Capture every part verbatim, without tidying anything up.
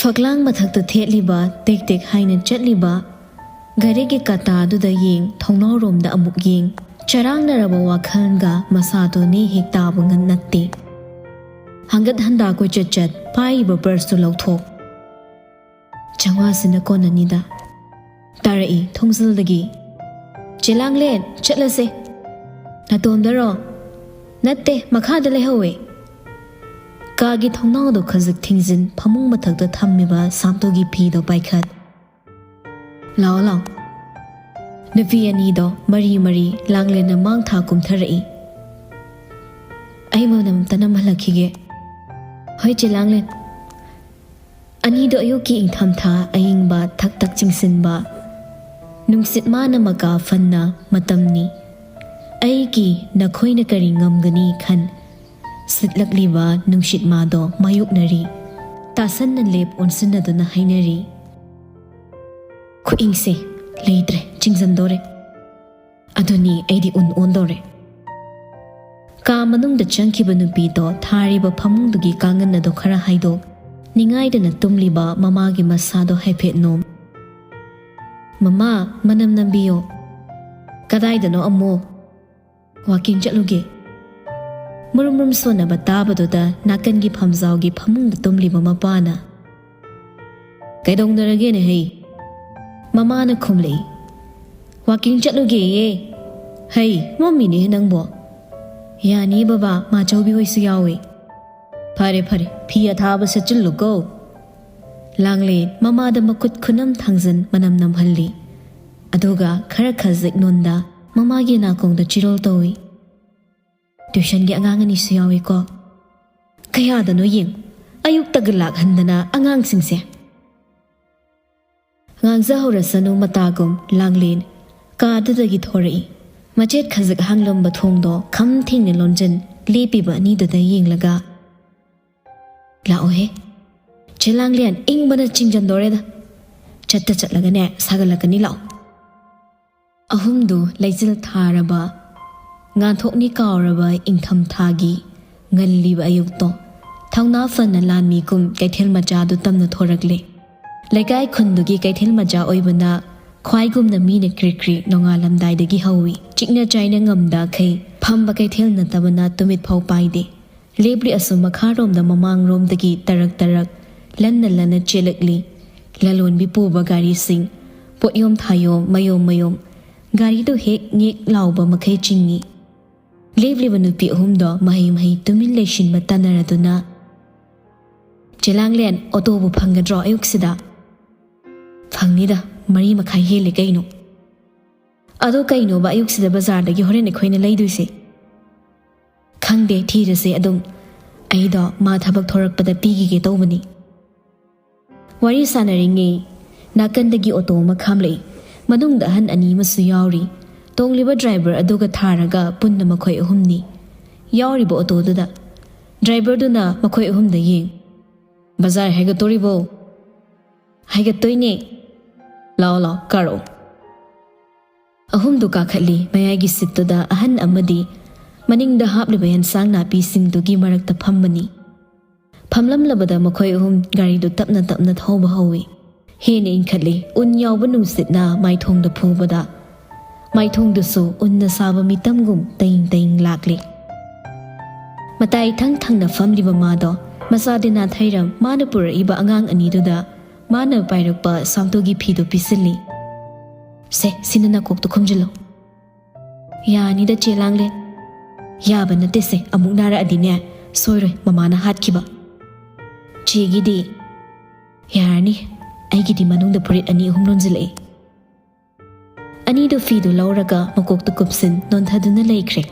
ꯐꯛꯂꯥꯡ ꯃꯊꯛꯇ ꯊꯦꯠꯂꯤꯕ ꯇꯦꯛ ꯇꯦꯛ ꯍꯥꯏꯅ ꯆꯠꯂꯤꯕ ꯘꯔꯤꯒꯤ ꯀꯥꯇꯥꯗꯨꯗ ꯌꯦꯡ, ꯊꯣꯡꯅꯥꯎꯔꯣꯝꯗ ꯑꯃꯨꯛ ꯌꯦꯡ, ꯆꯔꯥꯡꯅꯔꯕ ꯋꯥꯈꯜꯒ ꯃꯁꯥꯗꯣ ꯅꯦ ꯍꯦꯛ ꯇꯥꯕ ꯉꯝ ꯅꯠꯇꯦ꯫ ꯍꯪꯒꯠ ꯍꯟꯗꯥ ꯀꯣꯏꯆꯠ ꯆꯠ, ꯄꯥꯏꯔꯤꯕ ꯄꯔꯁꯇꯨ ꯂꯧꯊꯣꯛ꯫ "ꯆꯥꯝꯃꯉꯥꯁꯤꯅ ꯀꯣꯟꯅꯅꯤꯗ꯫" ꯇꯥꯔꯛꯏ ꯊꯣꯡꯖꯤꯜꯗꯒꯤ꯫ "ꯆꯦ ꯂꯥꯡꯂꯦꯟ, ꯆꯠꯂꯁꯦ꯫" "ꯅꯇꯣꯝꯗꯔꯣ?" "ꯅꯠꯇꯦ, ꯃꯈꯥꯗ ꯂꯩꯍꯧꯋꯦ꯫" ꯀꯥꯒꯤ ꯊꯣꯡꯅꯥꯎꯗꯣ ꯈꯖꯤꯛ ꯊꯤꯡꯖꯤꯟ, ꯐꯃꯨꯡ ꯃꯊꯛꯇ ꯊꯝꯃꯤꯕ ꯁꯥꯝꯇꯨꯒꯤ ꯐꯤꯗꯣ ꯄꯥꯏꯈꯠ꯫ "ꯂꯥꯛꯑꯣ, ꯂꯥꯛꯑꯣ꯫" ꯅꯨꯄꯤ ꯑꯅꯤꯗꯣ ꯃꯔꯤ ꯃꯔꯤ ꯂꯥꯡꯂꯦꯟꯅ ꯃꯥꯡ ꯊꯥ ꯀꯨꯝꯊꯔꯛꯏ꯫ "ꯑꯩ ꯃꯅꯝ ꯑꯝꯇ ꯅꯝꯍꯜꯂꯛꯈꯤꯒꯦ꯫" "ꯍꯣꯏ, ꯆꯦ ꯂꯥꯡꯂꯦꯟ꯫" ꯑꯅꯤꯗꯣ ꯑꯌꯨꯛꯀꯤ ꯏꯪꯊꯝꯊꯥ ꯑꯏꯪꯕ ꯊꯛ ꯊꯛ ꯆꯤꯡꯁꯤꯟꯕ, ꯅꯨꯡꯁꯤꯠ ꯃꯥꯅ ꯃꯀꯥ ꯐꯟꯅ ꯃꯇꯝꯅꯤ꯫ ꯑꯩꯒꯤ ꯅꯈꯣꯏꯅ ꯀꯔꯤ ꯉꯝꯒꯅꯤ ꯈꯟ ꯁꯤꯠꯂꯛꯂꯤꯕ ꯅꯨꯡꯁꯤꯠ ꯃꯥꯗꯣ ꯃꯥꯌꯣꯛꯅꯔꯤ꯫ ꯇꯥꯁꯟꯅ ꯂꯦꯞ ꯑꯣꯟꯁꯤꯟꯅꯗꯨꯅ ꯍꯥꯏꯅꯔꯤ꯫ "ꯈꯨꯏꯪꯁꯦ ꯂꯩꯇ꯭ꯔꯦ, ꯆꯤꯡꯁꯤꯟꯗꯣꯔꯦ꯫ ꯑꯗꯨꯅꯤ, ꯑꯩꯗꯤ ꯎꯟ ꯑꯣꯟꯗꯣꯔꯦ꯫" ꯀꯥ ꯃꯅꯨꯡꯗ ꯆꯪꯈꯤꯕ ꯅꯨꯄꯤꯗꯣ ꯊꯥꯔꯤꯕ ꯐꯃꯨꯡꯗꯨꯒꯤ ꯀꯥꯡꯒꯟ ꯑꯗꯣ ꯈꯔ ꯍꯥꯏꯗꯣꯛ, ꯅꯤꯡꯉꯥꯏꯗꯅ ꯇꯨꯝꯂꯤꯕ ꯃꯃꯥꯒꯤ ꯃꯁꯥꯗꯣ ꯍꯥꯏꯐꯦꯠ ꯅꯣꯝ꯫ "ꯃꯃꯥ, ꯃꯅꯝ ꯅꯝꯕꯤꯌꯣ꯫" "ꯀꯗꯥꯏꯗꯅꯣ ꯑꯃꯨꯛ?" "ꯋꯥꯀꯤꯡ ꯆꯠꯂꯨꯒꯦ꯫" ꯃꯨꯔꯨꯝ ꯃꯨꯔꯨꯝ ꯁꯣꯟꯅꯕ ꯇꯥꯕꯗꯨꯗ ꯅꯥꯀꯟꯒꯤ ꯐꯝꯖꯥꯎꯒꯤ ꯐꯃꯨꯡꯗ ꯇꯨꯝꯂꯤꯕ ꯃꯄꯥꯅ, "ꯀꯩꯗꯧꯅꯔꯒꯦꯅꯦ ꯍꯩ?" ꯃꯃꯥꯅ ꯈꯨꯝꯂꯛꯏ, "ꯋꯥꯀꯤꯡ ꯆꯠꯂꯨꯒꯦꯌꯦ꯫" "ꯍꯩ, ꯃꯝꯃꯤꯅꯦ ꯅꯪꯕꯣ꯫" "ꯌꯥꯅꯤ ꯕꯕꯥ, ꯃꯥꯆꯧꯕꯤ ꯍꯣꯏꯁꯨ ꯌꯥꯎꯏ꯫" "ꯐꯔꯦ ꯐꯔꯦ, ꯐꯤ ꯑꯊꯥꯕ ꯁꯦꯠꯆꯤꯜꯂꯨꯀꯣ꯫" ꯂꯥꯡꯂꯦꯟ ꯃꯃꯥꯗ ꯃꯈꯨꯠ ꯈꯨꯅꯝ ꯊꯥꯡꯖꯟ ꯃꯅꯝ ꯅꯝꯍꯜꯂꯤ꯫ ꯑꯗꯨꯒ ꯈꯔ ꯈꯖꯤꯛ ꯅꯣꯟꯗ ꯃꯃꯥꯒꯤ ꯅꯥꯀꯣꯡꯗ ꯆꯤꯔꯣꯜ ꯇꯧꯏ꯫ "ꯇ꯭ꯌꯨꯁꯟꯒꯤ ꯑꯉꯥꯡ ꯑꯅꯤꯁꯨ ꯌꯥꯎꯏꯀꯣ꯫ ꯀꯌꯥꯗꯅꯣ ꯌꯦꯡ, ꯑꯌꯨꯛꯇꯒ ꯂꯥꯛꯍꯟꯗꯅ ꯑꯉꯥꯡꯁꯤꯡꯁꯦ꯫" ꯉꯥꯡꯖꯍꯧꯔꯁꯅꯨ ꯃꯇꯥꯒꯨꯝ ꯂꯥꯡꯂꯦꯟ ꯀꯥꯗꯨꯗꯒꯤ ꯊꯣꯔꯛꯏ꯫ ꯃꯆꯦꯠ ꯈꯖꯤꯛ ꯍꯥꯡꯂꯝꯕ ꯊꯣꯡꯗꯣ ꯈꯝ ꯊꯦꯡꯅ ꯂꯣꯟꯖꯤꯟ ꯂꯦꯞꯄꯤꯕ ꯑꯅꯤꯗꯨꯗ ꯌꯦꯡꯂꯒ, "ꯂꯥꯛꯑꯣꯍꯦ꯫ ꯆꯦ ꯂꯥꯡꯂꯦꯟ, ꯏꯪꯕꯅ ꯆꯤꯡꯖꯟꯗꯣꯔꯦꯗ꯫ ꯆꯠꯇ ꯆꯠꯂꯒꯅꯦ ꯁꯥꯒꯠꯂꯛꯀꯅꯤ, ꯂꯥꯛꯑꯣ꯫" ꯑꯍꯨꯝꯗꯨ ꯂꯩꯆꯤꯜ ꯊꯥꯔꯕ, ꯉꯥꯟꯊꯣꯛꯅꯤ ꯀꯥꯎꯔꯕ ꯏꯪꯊꯝꯊꯥꯒꯤ ꯉꯜꯂꯤꯕ ꯑꯌꯨꯛꯇꯣ ꯊꯧꯅꯥ ꯐꯅ ꯂꯥꯟꯃꯤꯒꯨꯝ ꯀꯩꯊꯦꯜ ꯃꯆꯥꯗꯨ ꯇꯝꯅ ꯊꯣꯔꯛꯂꯦ꯫ ꯂꯩꯀꯥꯏ ꯈꯨꯟꯗꯨꯒꯤ ꯀꯩꯊꯦꯜ ꯃꯆꯥ ꯑꯣꯏꯕꯅ ꯈ꯭ꯋꯥꯏꯒꯨꯝꯅ ꯃꯤꯅ ꯀ꯭ꯔꯤꯛ ꯀ꯭ꯔꯤꯛ ꯅꯣꯡꯉꯥꯜꯂꯝꯗꯥꯏꯗꯒꯤ ꯍꯧꯏ꯫ ꯆꯤꯛꯅ ꯆꯥꯏꯅ ꯉꯝꯗꯈꯩ ꯐꯝꯕ ꯀꯩꯊꯦꯜ ꯅꯠꯇꯕꯅ ꯇꯨꯃꯤꯠ ꯐꯥꯎ ꯄꯥꯏꯗꯦ꯫ ꯂꯦꯞꯂꯤ ꯑꯁꯨꯝ ꯃꯈꯥꯔꯣꯝꯗ ꯃꯃꯥꯡꯔꯣꯝꯗꯒꯤ ꯇꯔꯛ ꯇꯔꯛ ꯂꯟꯅ ꯂꯟꯅ ꯆꯦꯜꯂꯛꯂꯤ꯫ ꯂꯂꯣꯟꯕꯤ ꯄꯨꯕ ꯒꯥꯔꯤꯁꯤꯡ, ꯄꯣꯠꯌꯣꯝ ꯊꯥꯌꯣꯝ ꯃꯌꯣꯝ ꯃꯌꯣꯝ, ꯒꯥꯔꯤꯗꯨ ꯍꯦꯛ ꯉꯦꯛ ꯂꯥꯎꯕ ꯃꯈꯩ ꯆꯤꯡꯏ꯫ ꯂꯦꯞꯂꯤꯕ ꯅꯨꯄꯤ ꯑꯍꯨꯝꯗꯣ ꯃꯍꯩ ꯃꯍꯩ ꯇꯨꯃꯤꯟ ꯂꯩꯁꯤꯟꯕ ꯇꯥꯟꯅꯔꯗꯨꯅ, "ꯆꯦ ꯂꯥꯡꯂꯦꯟ, ꯑꯣꯇꯣꯕꯨ ꯐꯪꯒꯗ꯭ꯔꯣ ꯑꯌꯨꯛꯁꯤꯗ?" "ꯐꯪꯅꯤꯗ, ꯃꯔꯤ ꯃꯈꯥꯏ ꯍꯦꯜꯂꯦ ꯀꯩꯅꯣ꯫" "ꯑꯗꯣ ꯀꯩꯅꯣꯕ ꯑꯌꯨꯛꯁꯤꯗ ꯕꯖꯥꯔꯗꯒꯤ ꯍꯣꯔꯦꯟ ꯑꯩꯈꯣꯏꯅ ꯂꯩꯗꯣꯏꯁꯦ?" "ꯈꯪꯗꯦ, ꯊꯤꯔꯁꯦ ꯑꯗꯨꯝ꯫ ꯑꯩꯗꯣ ꯃꯥ ꯊꯕꯛ ꯊꯣꯔꯛꯄꯗ ꯄꯤꯈꯤꯒꯦ ꯇꯧꯕꯅꯤ꯫" ꯋꯥꯔꯤ ꯁꯥꯟꯅꯔꯤꯉꯩ ꯅꯥꯀꯟꯗꯒꯤ ꯑꯣꯇꯣ ꯑꯃ ꯈꯥꯝꯂꯛꯏ꯫ ꯃꯅꯨꯡꯗ ꯑꯍꯟ ꯑꯅꯤ ꯑꯃꯁꯨ ꯌꯥꯎꯔꯤ꯫ ꯇꯣꯡꯂꯤꯕ ꯗ꯭ꯔꯥꯏꯚꯔ ꯑꯗꯨꯒ ꯊꯥꯔꯒ ꯄꯨꯟꯅ ꯃꯈꯣꯏ ꯑꯍꯨꯝꯅꯤ ꯌꯥꯎꯔꯤꯕ ꯑꯣꯇꯣꯗꯨꯗ꯫ ꯗ꯭ꯔꯥꯏꯚꯔꯗꯨꯅ ꯃꯈꯣꯏ ꯑꯍꯨꯝꯗ ꯌꯦꯡ, "ꯕꯖꯥꯔ ꯍꯥꯏꯒꯠꯇꯣꯔꯤꯕꯣ?" "ꯍꯥꯏꯒꯠꯇꯣꯏꯅꯦ꯫" "ꯂꯥꯛꯑꯣ, ꯂꯥꯛꯑꯣ, ꯀꯥꯔꯛꯑꯣ꯫" ꯑꯍꯨꯝꯗꯨ ꯀꯥꯈꯠꯂꯤ꯫ ꯃꯌꯥꯏꯒꯤ ꯁꯤꯠꯇꯨꯗ ꯑꯍꯟ ꯑꯃꯗꯤ ꯃꯅꯤꯡꯗ ꯍꯥꯞꯂꯤꯕ ꯑꯦꯟꯁꯥꯡ ꯅꯥꯄꯤꯁꯤꯡꯗꯨꯒꯤ ꯃꯔꯛꯇ ꯐꯝꯕꯅꯤ꯫ ꯐꯝꯂꯝꯂꯕꯗ ꯃꯈꯣꯏ ꯑꯍꯨꯝ ꯒꯥꯔꯤꯗꯨ ꯇꯞꯅ ꯇꯞꯅ ꯊꯧꯕ ꯍꯧꯏ꯫ ꯍꯦꯟꯅ ꯏꯟꯈꯠꯂꯤ꯫ ꯎꯟ ꯌꯥꯎꯕ ꯅꯨꯡꯁꯤꯠꯅ ꯃꯥꯏꯊꯣꯡꯗ ꯐꯨꯕꯗ ꯃꯥꯏꯊꯣꯡꯗꯨꯁꯨ ꯎꯟꯅ ꯁꯥꯕ ꯃꯤꯇꯝꯒꯨꯝ ꯇꯩꯡ ꯇꯩꯡ ꯂꯥꯛꯂꯤ꯫ ꯃꯇꯥꯏ ꯊꯪ ꯊꯪꯅ ꯐꯝꯂꯤꯕ ꯃꯥꯗꯣ ꯃꯆꯥꯗꯤ ꯅꯥꯊꯩꯔꯝ ꯃꯥꯅ ꯄꯨꯔꯛꯏꯕ ꯑꯉꯥꯡ ꯑꯅꯤꯗꯨꯗ ꯃꯥꯅ ꯄꯥꯏꯔꯛꯄ ꯁꯥꯎꯇꯨꯒꯤ ꯐꯤꯗꯨ ꯄꯤꯁꯤꯜꯂꯤ꯫ "ꯁꯦ, ꯁꯤꯅ ꯅꯀꯣꯛꯇ ꯈꯨꯝꯖꯤꯜꯂꯣ꯫" "ꯌꯥꯅꯤꯗ, ꯆꯦ ꯂꯥꯡꯂꯦꯟ꯫" "ꯌꯥꯕ ꯅꯠꯇꯦꯁꯦ, ꯑꯃꯨꯛ ꯅꯥꯔꯛꯑꯗꯤꯅꯦ, ꯁꯣꯏꯔꯣꯏ ꯃꯃꯥꯅ ꯍꯥꯠꯈꯤꯕ꯫" "ꯆꯦꯒꯤꯗꯤ?" "ꯌꯥꯔꯅꯤ, ꯑꯩꯒꯤꯗꯤ ꯃꯅꯨꯡꯗ ꯐꯨꯔꯤꯠ ꯑꯅꯤ ꯑꯍꯨꯝ ꯂꯣꯟꯁꯤꯜꯂꯛꯏ꯫" ꯑꯅꯤꯗꯨ ꯐꯤꯗꯨ ꯂꯧꯔꯒ ꯃꯀꯣꯛꯇ ꯀꯨꯞꯁꯤꯟ ꯅꯣꯟꯊꯗꯨꯅ ꯂꯩꯈ꯭ꯔꯦ꯫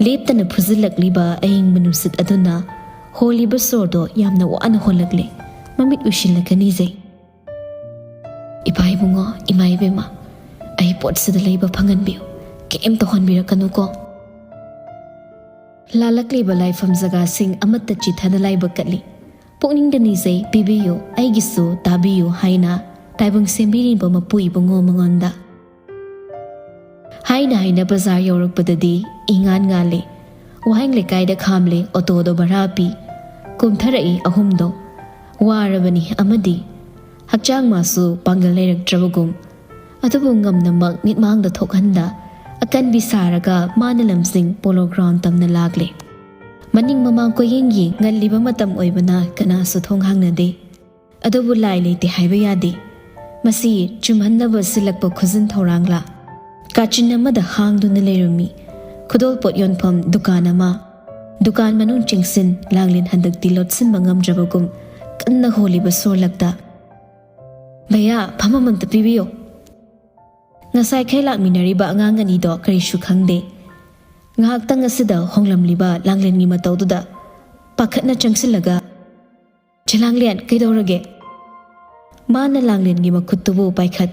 ꯂꯦꯞꯇꯅ ꯐꯨꯖꯤꯜꯂꯛꯂꯤꯕ ꯑꯏꯪꯕ ꯅꯨꯡꯁꯤꯠ ꯑꯗꯨꯅ ꯍꯣꯜꯂꯤꯕ ꯁꯣꯔꯗꯣ ꯌꯥꯝꯅ ꯋꯥꯅ ꯍꯣꯜꯂꯛꯂꯦ꯫ ꯃꯃꯤꯠ ꯎꯏꯁꯤꯜꯂꯒ ꯅꯤꯖꯩ꯫ "ꯏꯄꯥ ꯏꯕꯨꯡꯉꯣ, ꯏꯃꯥ ꯏꯕꯦꯝꯃ, ꯑꯩ ꯄꯣꯠꯁꯤꯗ ꯂꯩꯕ ꯐꯪꯍꯟꯕꯤꯌꯨ, ꯀꯩꯝ ꯇꯧꯍꯟꯕꯤꯔꯛꯀꯅꯨꯀꯣ꯫" ꯂꯥꯜꯂꯛꯂꯤꯕ ꯂꯥꯏꯐꯝ ꯖꯒꯥꯁꯤꯡ ꯑꯃꯠꯇ ꯆꯤꯊꯗ ꯂꯥꯏꯕꯛ ꯀꯠꯂꯤ꯫ ꯄꯨꯛꯅꯤꯡꯗ ꯅꯤꯖꯩ, "ꯄꯤꯕꯤꯌꯨ, ꯑꯩꯒꯤꯁꯨ ꯇꯥꯕꯤꯌꯨ" ꯍꯥꯏꯅ ꯇꯥꯏꯕꯪ ꯁꯦꯝꯕꯤꯔꯤꯕ ꯃꯄꯨ ꯏꯕꯨꯡꯉꯣ ꯃꯉꯣꯟꯗ꯫ ꯍꯥꯏꯅ ꯍꯥꯏꯅ ꯕꯖꯥꯔ ꯌꯧꯔꯛꯄꯗꯗꯤ ꯏꯉꯥꯟ ꯉꯥꯜꯂꯦ꯫ ꯋꯥꯍꯦꯡ ꯂꯩꯀꯥꯏꯗ ꯈꯥꯝꯂꯦ, ꯑꯣꯇꯣꯗꯣ ꯚꯔꯥ ꯄꯤ꯫ ꯀꯨꯝꯊꯔꯛꯏ ꯑꯍꯨꯝꯗꯣ꯫ ꯋꯥꯔꯕꯅꯤ ꯑꯃꯗꯤ ꯍꯛꯆꯥꯡ ꯃꯥꯁꯨ ꯄꯥꯡꯒꯜ ꯂꯩꯔꯛꯇ꯭ꯔꯕꯒꯨꯝ꯫ ꯑꯗꯨꯕꯨ ꯉꯝꯅꯃꯛ ꯃꯤꯠꯃꯥꯡꯗ ꯊꯣꯛꯍꯟꯗ ꯑꯀꯟꯕꯤ ꯁꯥꯔꯒ ꯃꯥꯅ ꯂꯝꯖꯤꯡ ꯄꯣꯂꯣ ꯒ꯭ꯔꯥꯎꯟ ꯇꯝꯅ ꯂꯥꯛꯂꯦ꯫ ꯃꯅꯤꯡ ꯃꯃꯥꯡ ꯀꯣꯏꯌꯦꯡ ꯌꯦꯡ ꯉꯜꯂꯤꯕ ꯃꯇꯝ ꯑꯣꯏꯕꯅ ꯀꯅꯥꯁꯨ ꯊꯣꯡ ꯍꯥꯡꯅꯗꯦ꯫ ꯑꯗꯨꯕꯨ ꯂꯥꯏ ꯂꯩꯇꯦ ꯍꯥꯏꯕ ꯌꯥꯗꯦ꯫ ꯃꯁꯤ ꯆꯨꯝꯍꯟꯅꯕ ꯁꯤꯜꯂꯛꯄ ꯈꯨꯖꯤꯟ ꯊꯧꯔꯥꯡꯂꯥ? ꯀꯥꯆꯤꯟ ꯑꯃꯗ ꯍꯥꯡꯗꯨꯅ ꯂꯩꯔꯝꯃꯤ ꯈꯨꯗꯣꯜꯄꯣꯠ ꯌꯣꯟꯐꯝ ꯗꯨꯀꯥꯟ ꯑꯃ꯫ ꯗꯨꯀꯥꯟ ꯃꯅꯨꯡ ꯆꯪꯁꯤꯟ ꯂꯥꯡꯂꯦꯟ ꯍꯟꯗꯛꯇꯤ ꯂꯣꯠꯁꯤꯟꯕ ꯉꯝꯗ꯭ꯔꯕꯒꯨꯝ ꯀꯟꯅ ꯍꯣꯜꯂꯤꯕ ꯁꯣꯔꯂꯛꯇ, "ꯚꯩꯌꯥ, ꯐꯝꯐꯝ ꯑꯝꯇ ꯄꯤꯕꯤꯌꯣ"꯫ ꯉꯁꯥꯏꯈꯩ ꯂꯥꯛꯃꯤꯟꯅꯔꯤꯕ ꯑꯉꯥꯡ ꯑꯅꯤꯗꯣ ꯀꯔꯤꯁꯨ ꯈꯪꯗꯦ꯫ ꯉꯥꯏꯍꯥꯛꯇꯪ ꯑꯁꯤꯗ ꯍꯣꯡꯂꯝꯂꯤꯕ ꯂꯥꯡꯂꯦꯟꯒꯤ ꯃꯇꯧꯗꯨꯗ ꯄꯥꯈꯠꯅ ꯆꯪꯁꯤꯜꯂꯒ, "ꯆꯦ ꯂꯥꯡꯂꯦꯟ, ꯀꯩꯗꯧꯔꯒꯦ?" ꯃꯥꯅ ꯂꯥꯡꯂꯦꯟꯒꯤ ꯃꯈꯨꯠꯇꯨꯕꯨ ꯄꯥꯏꯈꯠ,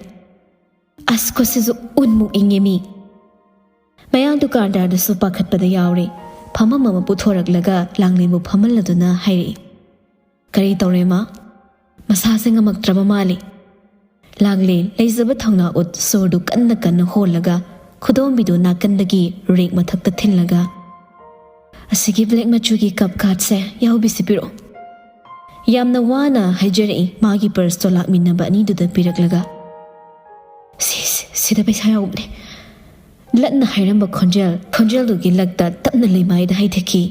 "ꯑꯁ, ꯈꯨꯠꯁꯤꯁꯨ ꯎꯟꯃꯨꯛ ꯏꯪꯉꯦ ꯃꯤ"꯫ ꯃꯌꯥꯡ ꯗꯨꯀꯥꯟꯗꯥꯔꯗꯨꯁꯨ ꯄꯥꯈꯠꯄꯗ ꯌꯥꯎꯔꯦ꯫ ꯐꯝꯐꯝ ꯑꯃ ꯄꯨꯊꯣꯔꯛꯂꯒ ꯂꯥꯡꯂꯦꯟꯕꯨ ꯐꯝꯍꯜꯂꯗꯨꯅ ꯍꯥꯏꯔꯛꯏ, "ꯀꯔꯤ ꯇꯧꯔꯦ ꯃꯥ? ꯃꯁꯥꯁꯦ ꯉꯝꯃꯛꯇ꯭ꯔꯕ ꯃꯥꯜꯂꯤ"꯫ ꯂꯥꯡꯂꯦꯟ ꯂꯩꯖꯕ ꯊꯧꯅꯥ ꯎꯠ ꯁꯣꯔꯗꯨ ꯀꯟꯅ ꯀꯟꯅ ꯍꯣꯜꯂꯒ ꯈꯨꯗꯣꯝꯕꯤꯗꯨ ꯅꯥꯀꯟꯗꯒꯤ ꯔꯦꯛ ꯃꯊꯛꯇ ꯊꯤꯜꯂꯒ, "ꯑꯁꯤꯒꯤ ꯕ꯭ꯂꯦꯛ ꯃꯆꯨꯒꯤ ꯀꯞ ꯀꯥꯔꯠꯁꯦ ꯌꯥꯎꯕꯤꯁꯤ ꯄꯤꯔꯛꯑꯣ"꯫ ꯌꯥꯝꯅ ꯋꯥꯅ ꯍꯥꯏꯖꯔꯛꯏ ꯃꯥꯒꯤ ꯄꯔꯁꯇꯣ ꯂꯥꯛꯃꯤꯟꯅꯕ ꯑꯅꯤꯗꯨꯗ ꯄꯤꯔꯛꯂꯒ, "ꯁꯤ, ꯁꯤ, ꯁꯤꯗ ꯄꯩꯁꯥ ꯌꯥꯎꯕꯅꯦ"꯫ ꯂꯠꯅ ꯍꯥꯏꯔꯝꯕ ꯈꯣꯟꯖꯦꯜ, ꯈꯣꯟꯖꯦꯜꯗꯨꯒꯤ ꯂꯛꯇ ꯇꯞꯅ ꯂꯩꯃꯥꯏꯗ ꯍꯥꯏꯊꯈꯤ꯫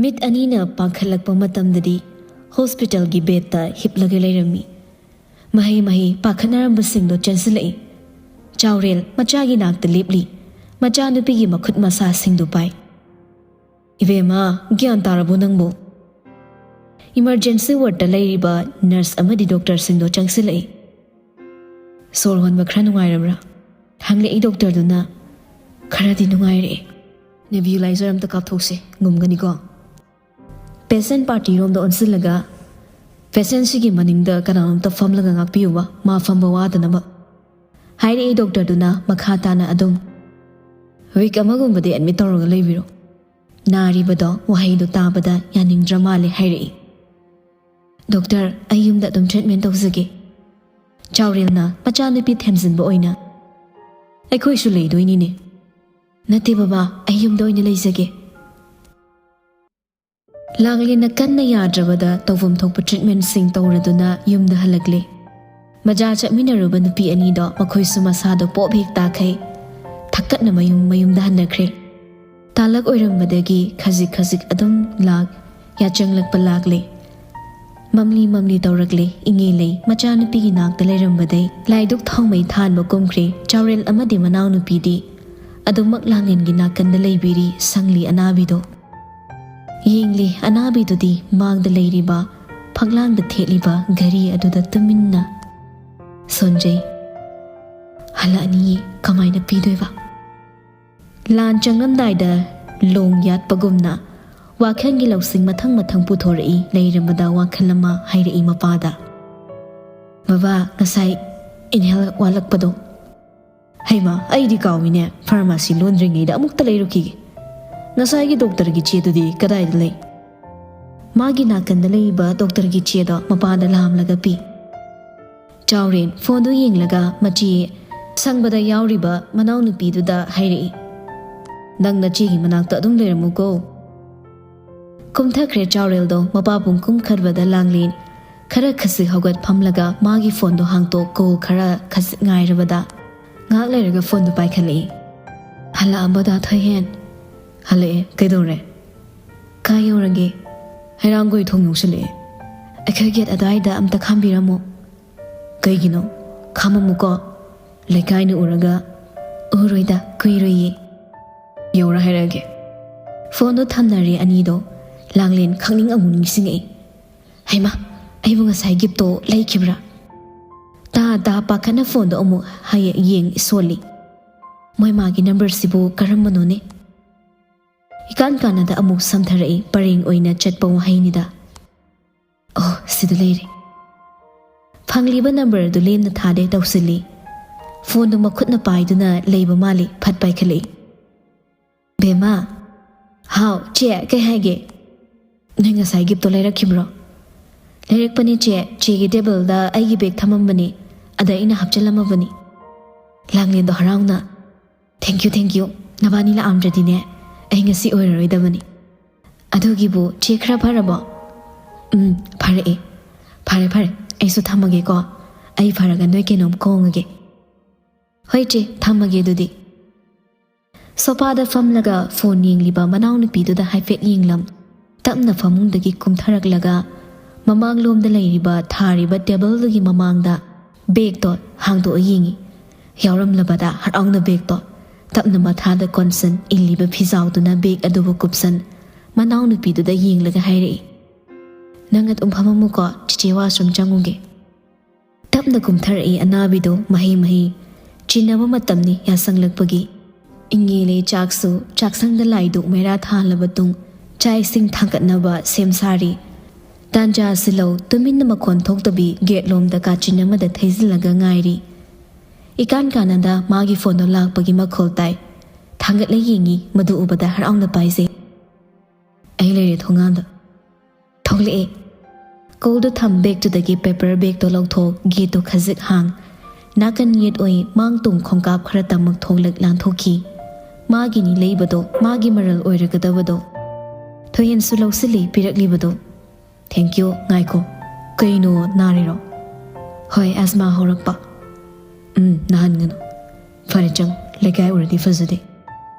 ꯃꯤꯠ ꯑꯅꯤꯅ ꯄꯥꯡꯈꯠꯂꯛꯄ ꯃꯇꯝꯗꯗꯤ ꯍꯣꯁꯄꯤꯇꯥꯜꯒꯤ ꯕꯦꯗꯇ ꯍꯤꯞꯂꯒ ꯂꯩꯔꯝꯃꯤ꯫ ꯃꯍꯩ ꯃꯍꯩ ꯄꯥꯈꯠꯅꯔꯝꯕꯁꯤꯡꯗꯣ ꯆꯦꯟꯁꯤꯜꯂꯛꯏ꯫ ꯆꯥꯎꯔꯦꯜ ꯃꯆꯥꯒꯤ ꯅꯥꯛꯇ ꯂꯦꯞꯂꯤ꯫ ꯃꯆꯥꯅꯨꯄꯤꯒꯤ ꯃꯈꯨꯠ ꯃꯁꯥꯁꯤꯡꯗꯨ ꯄꯥꯏ꯫ "ꯏꯕꯦꯝꯃ, ꯒ꯭ꯌꯥꯟ ꯇꯥꯔꯕꯣ ꯅꯪꯕꯨ?" ꯏꯃꯔꯖꯦꯟꯁꯤ ꯋꯥꯔꯗꯇ ꯂꯩꯔꯤꯕ ꯅꯔꯁ ꯑꯃꯗꯤ ꯗꯣꯛꯇꯔꯁꯤꯡꯗꯣ ꯆꯪꯁꯤꯜꯂꯛꯏ꯫ "ꯁꯣꯔ ꯍꯣꯟꯕ ꯈꯔ ꯅꯨꯡꯉꯥꯏꯔꯕ꯭ꯔꯥ?" ꯍꯪꯂꯛꯏ ꯗꯣꯛꯇꯔꯗꯨꯅ꯫ "ꯈꯔꯗꯤ ꯅꯨꯡꯉꯥꯏꯔꯛꯑꯦ꯫ ꯅꯦꯕꯤꯌꯨꯂꯥꯏꯖꯔ ꯑꯝꯇ ꯀꯥꯞꯊꯣꯛꯁꯦ, ꯉꯝꯒꯅꯤꯀꯣ?" ꯄꯦꯁꯦꯟ ꯄꯥꯔꯇꯤꯔꯣꯝꯗ ꯑꯣꯟꯁꯤꯜꯂꯒ, "ꯄꯦꯁꯦꯟꯁꯤꯒꯤ ꯃꯅꯤꯡꯗ ꯀꯅꯥꯅꯣꯝꯇ ꯐꯝꯂꯒ ꯉꯥꯛꯄꯤꯌꯨꯕ, ꯃꯥ ꯐꯝꯕ ꯋꯥꯗꯅꯕ", ꯍꯥꯏꯔꯛꯏ ꯗꯣꯛꯇꯔꯗꯨꯅ ꯃꯈꯥ ꯇꯥꯅ ꯑꯗꯨꯝ꯫ "ꯋꯤꯛ ꯑꯃꯒꯨꯝꯕꯗꯤ ꯑꯦꯗꯃꯤꯠ ꯇꯧꯔꯒ ꯂꯩꯕꯤꯔꯣ"꯫ ꯅꯥꯔꯤꯕꯗꯣ ꯋꯥꯍꯩꯗꯣ ꯇꯥꯕꯗ ꯌꯥꯅꯤꯡꯗ꯭ꯔ ꯃꯥꯜꯂꯦ ꯍꯥꯏꯔꯛꯏ꯫ "ꯗꯣꯛꯇꯔ, ꯑꯩ ꯌꯨꯝꯗ ꯑꯗꯨꯝ ꯇ꯭ꯔꯤꯠꯃꯦꯟ ꯇꯧꯖꯒꯦ꯫ ꯆꯥꯎꯔꯦꯜꯅ ꯃꯆꯥꯅꯨꯄꯤ ꯊꯦꯝꯖꯤꯟꯕ ꯑꯣꯏꯅ, "ꯑꯩꯈꯣꯏꯁꯨ ꯂꯩꯗꯣꯏꯅꯤꯅꯦ"꯫ "ꯅꯠꯇꯦ ꯕꯕꯥ, ꯑꯩ ꯌꯨꯝꯗ ꯑꯣꯏꯅ ꯂꯩꯖꯒꯦ"꯫ ꯂꯥꯡꯂꯦꯟꯅ ꯀꯟꯅ ꯌꯥꯗ꯭ꯔꯕꯗ ꯇꯧꯐꯝ ꯊꯣꯛꯄ ꯇ꯭ꯔꯤꯠꯃꯦꯟꯁꯤꯡ ꯇꯧꯔꯗꯨꯅ ꯌꯨꯝꯗ ꯍꯜꯂꯛꯂꯦ꯫ ꯃꯖꯥ ꯆꯠꯃꯤꯟꯅꯔꯨꯕ ꯅꯨꯄꯤ ꯑꯅꯤꯗꯣ ꯃꯈꯣꯏꯁꯨ ꯃꯁꯥꯗꯣ ꯄꯣꯞ ꯍꯦꯛ ꯇꯥꯈꯩ ꯊꯛꯀꯠꯅ ꯃꯌꯨꯝ ꯃꯌꯨꯝꯗ ꯍꯟꯅꯈ꯭ꯔꯦ꯫ ꯇꯥꯂꯛ ꯑꯣꯏꯔꯝꯕꯗꯒꯤ ꯈꯖꯤꯛ ꯈꯖꯤꯛ ꯑꯗꯨꯝ ꯂꯥꯛ ꯌꯥꯆꯪꯂꯛꯄ ꯂꯥꯛꯂꯦ꯫ ꯃꯝꯂꯤ ꯃꯝꯂꯤ ꯇꯧꯔꯛꯂꯦ꯫ ꯏꯉꯦ ꯂꯩ ꯃꯆꯥꯅꯨꯄꯤꯒꯤ ꯅꯥꯛꯇ ꯂꯩꯔꯝꯕꯗꯩ ꯂꯥꯏꯗꯨꯛ ꯊꯥꯎꯃꯩ ꯊꯥꯟꯕ ꯀꯨꯝꯈ꯭ꯔꯦ꯫ ꯆꯥꯎꯔꯦꯜ ꯑꯃꯗꯤ ꯃꯅꯥꯎꯅꯨꯄꯤꯗꯤ ꯑꯗꯨꯃꯛ ꯂꯥꯡꯂꯦꯟꯒꯤ ꯅꯥꯀꯟꯗ ꯂꯩꯕꯤꯔꯤ꯫ ꯁꯪꯂꯤ ꯑꯅꯥꯕꯤꯗꯣ ꯌꯦꯡꯂꯤ꯫ ꯑꯅꯥꯕꯤꯗꯨꯗꯤ ꯃꯥꯡꯗ ꯂꯩꯔꯤꯕ ꯐꯛꯂꯥꯡꯗ ꯊꯦꯠꯂꯤꯕ ꯘꯔꯤ ꯑꯗꯨꯗ ꯇꯨꯃꯤꯟꯅ ꯁꯣꯟꯖꯩ꯫ ꯍꯜꯂꯛꯑꯅꯤꯌꯦ, ꯀꯃꯥꯏꯅ ꯄꯤꯗꯣꯏꯕ? ꯂꯥꯟ ꯆꯪꯂꯝꯗꯥꯏꯗ ꯂꯣꯡ ꯌꯥꯠꯄꯒꯨꯝꯅ ꯋꯥꯈꯜꯒꯤ ꯂꯧꯁꯤꯡ ꯃꯊꯪ ꯃꯊꯪ ꯄꯨꯊꯣꯔꯛꯏ꯫ ꯂꯩꯔꯝꯕꯗ ꯋꯥꯈꯜ ꯑꯃ ꯍꯥꯏꯔꯛꯏ ꯃꯄꯥꯗ꯫ "ꯕꯕꯥ, ꯉꯁꯥꯏ ꯏꯟꯍꯦꯜ ꯋꯥꯠꯂꯛꯄꯗꯣ?" "ꯍꯩꯃꯥ, ꯑꯩꯗꯤ ꯀꯥꯎꯏꯅꯦ, ꯐꯥꯔꯃꯥꯁꯤ ꯂꯣꯟꯗ꯭ꯔꯤꯉꯩꯗ ꯑꯃꯨꯛꯇ ꯂꯩꯔꯨꯈꯤꯒꯦ꯫ ꯉꯁꯥꯏꯒꯤ ꯗꯣꯛꯇꯔꯒꯤ ꯆꯦꯗꯨꯗꯤ ꯀꯗꯥꯏꯗ ꯂꯩ?" ꯃꯥꯒꯤ ꯅꯥꯀꯟꯗ ꯂꯩꯔꯤꯕ ꯗꯣꯛꯇꯔꯒꯤ ꯆꯦꯗꯣ ꯃꯄꯥꯗ ꯂꯥꯝꯂꯒ ꯄꯤ꯫ ꯆꯥꯎꯔꯦꯟ ꯐꯣꯟꯗꯨ ꯌꯦꯡꯂꯒ ꯃꯆꯦ ꯁꯪꯕꯗ ꯌꯥꯎꯔꯤꯕ ꯃꯅꯥꯎꯅꯨꯄꯤꯗꯨꯗ ꯍꯥꯏꯔꯛꯏ, "ꯅꯪ ꯅꯆꯦꯒꯤ ꯃꯅꯥꯛꯇ ꯑꯗꯨꯝ ꯂꯩꯔꯝꯃꯨꯀꯣ꯫" ꯀꯨꯝꯊꯈ꯭ꯔꯦ ꯆꯥꯎꯔꯦꯜꯗꯣ꯫ ꯃꯄꯥ ꯄꯨꯡ ꯀꯨꯝꯈꯠꯕꯗ ꯂꯥꯡꯂꯦꯟ ꯈꯔ ꯈꯖꯤꯛ ꯍꯧꯒꯠ ꯐꯝꯂꯒ ꯃꯥꯒꯤ ꯐꯣꯟꯗꯣ ꯍꯥꯡꯇꯣꯛ ꯀꯣꯜ ꯈꯔ ꯈꯖꯤꯛ ꯉꯥꯏꯔꯕꯗ ꯉꯥꯏꯍꯥꯛ ꯂꯩꯔꯒ ꯐꯣꯟꯗꯨ ꯄꯥꯏꯈꯠꯂꯛꯏ꯫ "ꯍꯜꯂꯛꯑꯕꯣ ꯗꯥ ꯊꯣꯏꯍꯦꯟ?" "ꯍꯜꯂꯛꯑꯦ, ꯀꯩꯗꯧꯔꯦ?" "ꯀꯥꯏ ꯌꯧꯔꯒꯦ?" "ꯍꯩꯔꯥꯡꯒꯣꯏ ꯊꯣꯡ ꯌꯧꯁꯤꯜꯂꯛꯑꯦ꯫" "ꯑꯩꯈꯣꯏ ꯒꯦꯠ ꯑꯗꯨꯋꯥꯏꯗ ꯑꯝꯇ ꯈꯥꯝꯕꯤꯔꯝꯃꯣ꯫" "ꯀꯩꯒꯤꯅꯣ? ꯈꯥꯝꯃꯝꯃꯨꯀꯣ, ꯂꯩꯀꯥꯏꯅ ꯎꯔꯒ꯫" "ꯎꯔꯣꯏꯗ, ꯀꯨꯏꯔꯣꯏꯌꯦ꯫" "ꯌꯧꯔ ꯍꯥꯏꯔꯛꯑꯒꯦ꯫" ꯐꯣꯟꯗꯣ ꯊꯝꯅꯔꯦ ꯑꯅꯤꯗꯣ꯫ ꯂꯥꯡꯂꯦꯟ ꯈꯪꯅꯤꯡ ꯑꯃꯨꯛ ꯅꯤꯡꯁꯤꯡꯉꯛꯏ꯫ "ꯍꯩꯃꯥ, ꯑꯩꯕꯨ ꯉꯁꯥꯏ ꯒꯤꯞꯇꯣ ꯂꯩꯈꯤꯕ꯭ꯔꯥ?" ꯇꯥ ꯇꯥ ꯄꯥꯈꯠꯅ ꯐꯣꯟꯗꯣ ꯑꯃꯨꯛ ꯍꯌꯦ ꯌꯦꯡ ꯁꯣꯜꯂꯤ꯫ "ꯃꯣꯏ ꯃꯥꯒꯤ ꯅꯝꯕꯔꯁꯤꯕꯨ ꯀꯔꯝꯕꯅꯣꯅꯦ?" ꯏꯀꯥꯟ ꯀꯥꯟꯅꯗ ꯑꯃꯨꯛ ꯁꯝꯊꯔꯛꯏ꯫ ꯄꯔꯦꯡ ꯑꯣꯏꯅ ꯆꯠꯄ ꯋꯥꯍꯩꯅꯤꯗ꯫ "ꯑꯣ, ꯁꯤꯗ ꯂꯩꯔꯦ꯫" ꯐꯪꯂꯤꯕ ꯅꯝꯕꯔ ꯑꯗꯨ ꯂꯦꯝꯅ ꯊꯥꯗꯦ, ꯇꯧꯁꯤꯜꯂꯤ꯫ ꯐꯣꯟꯗꯨ ꯃꯈꯨꯠꯅ ꯄꯥꯏꯗꯨꯅ ꯂꯩꯕ ꯃꯥꯜꯂꯤ꯫ ꯐꯠ ꯄꯥꯏꯈꯠꯂꯛꯏ꯫ "ꯕꯦꯝꯃ꯫" "ꯍꯥꯎ, ꯆꯦ, ꯀꯩ ꯍꯥꯏꯒꯦ?" "ꯅꯣꯏ ꯉꯁꯥꯏ ꯒꯤꯞꯇꯣ ꯂꯩꯔꯛꯈꯤꯕ꯭ꯔꯣ?" "ꯂꯩꯔꯛꯄꯅꯦ, ꯆꯦ꯫ ꯆꯦꯒꯤ ꯇꯦꯕꯜꯗ ꯑꯩꯒꯤ ꯕꯦꯒ ꯊꯝꯃꯝꯕꯅꯦ꯫ ꯑꯗ ꯑꯩꯅ ꯍꯥꯞꯆꯤꯜꯂꯝꯃꯕꯅꯤ꯫" ꯂꯥꯡꯂꯦꯟꯗꯣ ꯍꯔꯥꯎꯅ, "Thank you, thank you꯫ ꯅꯕꯥꯅꯤ ꯂꯥꯛꯑꯝꯗ꯭ꯔꯗꯤꯅꯦ, ꯑꯩ ꯉꯁꯤ ꯑꯣꯏꯔꯔꯣꯏꯗꯕꯅꯤ꯫" ꯑꯗꯨꯒꯤꯕꯨ ꯆꯦ ꯈꯔ ꯐꯔꯕꯣ? ꯎꯝ, ꯐꯔꯛꯑꯦ꯫ ꯐꯔꯦ, ꯐꯔꯦ, ꯑꯩꯁꯨ ꯊꯝꯃꯒꯦꯀꯣ꯫ ꯑꯩ ꯐꯔꯒ ꯅꯣꯏ ꯀꯩꯅꯣꯝ ꯀꯣꯡꯉꯒꯦ꯫ ꯍꯣꯏ ꯆꯦ, ꯊꯝꯃꯒꯦ ꯑꯗꯨꯗꯤ꯫ ꯁꯣꯐꯥꯗ ꯐꯝꯂꯒ ꯐꯣꯟ ꯌꯦꯡꯂꯤꯕ ꯃꯅꯥꯎꯅꯨꯄꯤꯗꯨꯗ ꯍꯥꯏꯐꯦꯠ ꯌꯦꯡꯂꯝ꯫ ꯇꯞꯅ ꯐꯃꯨꯡꯗꯒꯤ ꯀꯨꯝꯊꯔꯛꯂꯒ ꯃꯃꯥꯡꯂꯣꯝꯗ ꯂꯩꯔꯤꯕ ꯊꯥꯔꯤꯕ ꯇꯦꯕꯜꯗꯨꯒꯤ ꯃꯃꯥꯡꯗ ꯕꯦꯒꯇꯣ ꯍꯥꯡꯗꯣꯛꯑ ꯌꯦꯡꯉꯤ꯫ ꯌꯥꯎꯔꯝꯂꯕꯗ ꯍꯔꯥꯎꯅ ꯕꯦꯒꯇꯣ ꯇꯞꯅ ꯃꯊꯥꯗ ꯀꯣꯟꯁꯟ, ꯏꯜꯂꯤꯕ ꯐꯤꯖꯥꯎꯗꯨꯅ ꯕꯦꯒ ꯑꯗꯨꯕꯨ ꯀꯨꯞꯁꯟ, ꯃꯅꯥꯎꯅꯨꯄꯤꯗꯨꯗ ꯌꯦꯡꯂꯒ ꯍꯥꯏꯔꯛꯏ, "ꯅꯪ ꯑꯗꯨꯝ ꯐꯝꯃꯝꯃꯨꯀꯣ, ꯆꯤꯆꯦ washroom ꯆꯪꯉꯨꯒꯦ"꯫ ꯇꯞꯅ ꯀꯨꯝꯊꯔꯛꯏ ꯑꯅꯥꯕꯤꯗꯣ ꯃꯍꯩ ꯃꯍꯩ꯫ ꯆꯤꯟꯅꯕ ꯃꯇꯝꯅꯤ ꯌꯥꯁꯪꯂꯛꯄꯒꯤ꯫ ꯏꯪꯉꯦꯂꯦ ꯆꯥꯛꯁꯨ, ꯆꯥꯛꯁꯪꯗ ꯂꯥꯏꯗꯨꯛ ꯃꯩꯔꯥ ꯊꯥꯜꯂꯕ ꯇꯨꯡ ꯆꯥꯛ ꯏꯁꯤꯡ ꯊꯥꯡꯒꯠꯅꯕ ꯁꯦꯝ ꯁꯥꯔꯤ꯫ ꯇꯥꯟꯖꯥ ꯑꯁꯤ ꯂꯧ ꯇꯨꯃꯤꯟꯅ ꯃꯈꯣꯟ ꯊꯣꯛꯇꯕꯤ ꯒꯦꯠ ꯂꯣꯝꯗ ꯀꯥꯆꯤꯟ ꯑꯃꯗ ꯊꯩꯖꯤꯜꯂꯒ ꯉꯥꯏꯔꯤ꯫ ꯏꯀꯥꯟ ꯀꯥꯟꯅꯗ ꯃꯥꯒꯤ ꯐꯣꯟꯗꯣ ꯂꯥꯛꯄꯒꯤ ꯃꯈꯣꯜ ꯇꯥꯏ꯫ ꯊꯥꯡꯒꯠꯂ ꯌꯦꯡꯉꯤ, ꯃꯗꯨ ꯎꯕꯗ ꯍꯔꯥꯎꯅ ꯄꯥꯏꯖꯩ꯫ ꯑꯩ ꯂꯩꯔꯦ ꯊꯣꯡꯒꯥꯟꯗ꯫ ꯊꯣꯛꯂꯛꯑꯦ꯫ ꯀꯣꯜꯗꯣ ꯊꯝ ꯕꯦꯒꯇꯨꯗꯒꯤ ꯄꯦꯄꯔ ꯕꯦꯒꯇꯣ ꯂꯧꯊꯣꯛ, ꯒꯦꯠꯇꯣ ꯈꯖꯤꯛ ꯍꯥꯡ꯫ ꯅꯥꯀꯟ ꯌꯦꯠ ꯑꯣꯏ ꯃꯥꯡ ꯇꯨꯡ ꯈꯣꯡꯀꯥꯞ ꯈꯔ ꯇꯝꯃꯛ ꯊꯣꯛꯂꯛ ꯂꯥꯟꯊꯣꯛꯈꯤ꯫ ꯃꯥꯒꯤꯅꯤ ꯂꯩꯕꯗꯣ, ꯃꯥꯒꯤ ꯃꯔꯜ ꯑꯣꯏꯔꯒꯗꯕꯗꯣ꯫ ꯊꯣꯏꯍꯦꯟꯁꯨ ꯂꯧꯁꯤꯜꯂꯤ ꯄꯤꯔꯛꯂꯤꯕꯗꯣ꯫ "Thank you, ꯉꯥꯏꯈꯣ꯫ ꯀꯩꯅꯣ, ꯅꯥꯔꯤꯔꯣ?" "ꯍꯣꯏ, ꯑꯦꯁꯃꯥ ꯍꯧꯔꯛꯄ"꯫ "ꯎꯝ, ꯅꯥꯍꯟꯒꯅꯨ꯫ ꯐꯔꯦ, ꯆꯪ, ꯂꯩꯀꯥꯏ ꯎꯔꯗꯤ ꯐꯖꯗꯦ꯫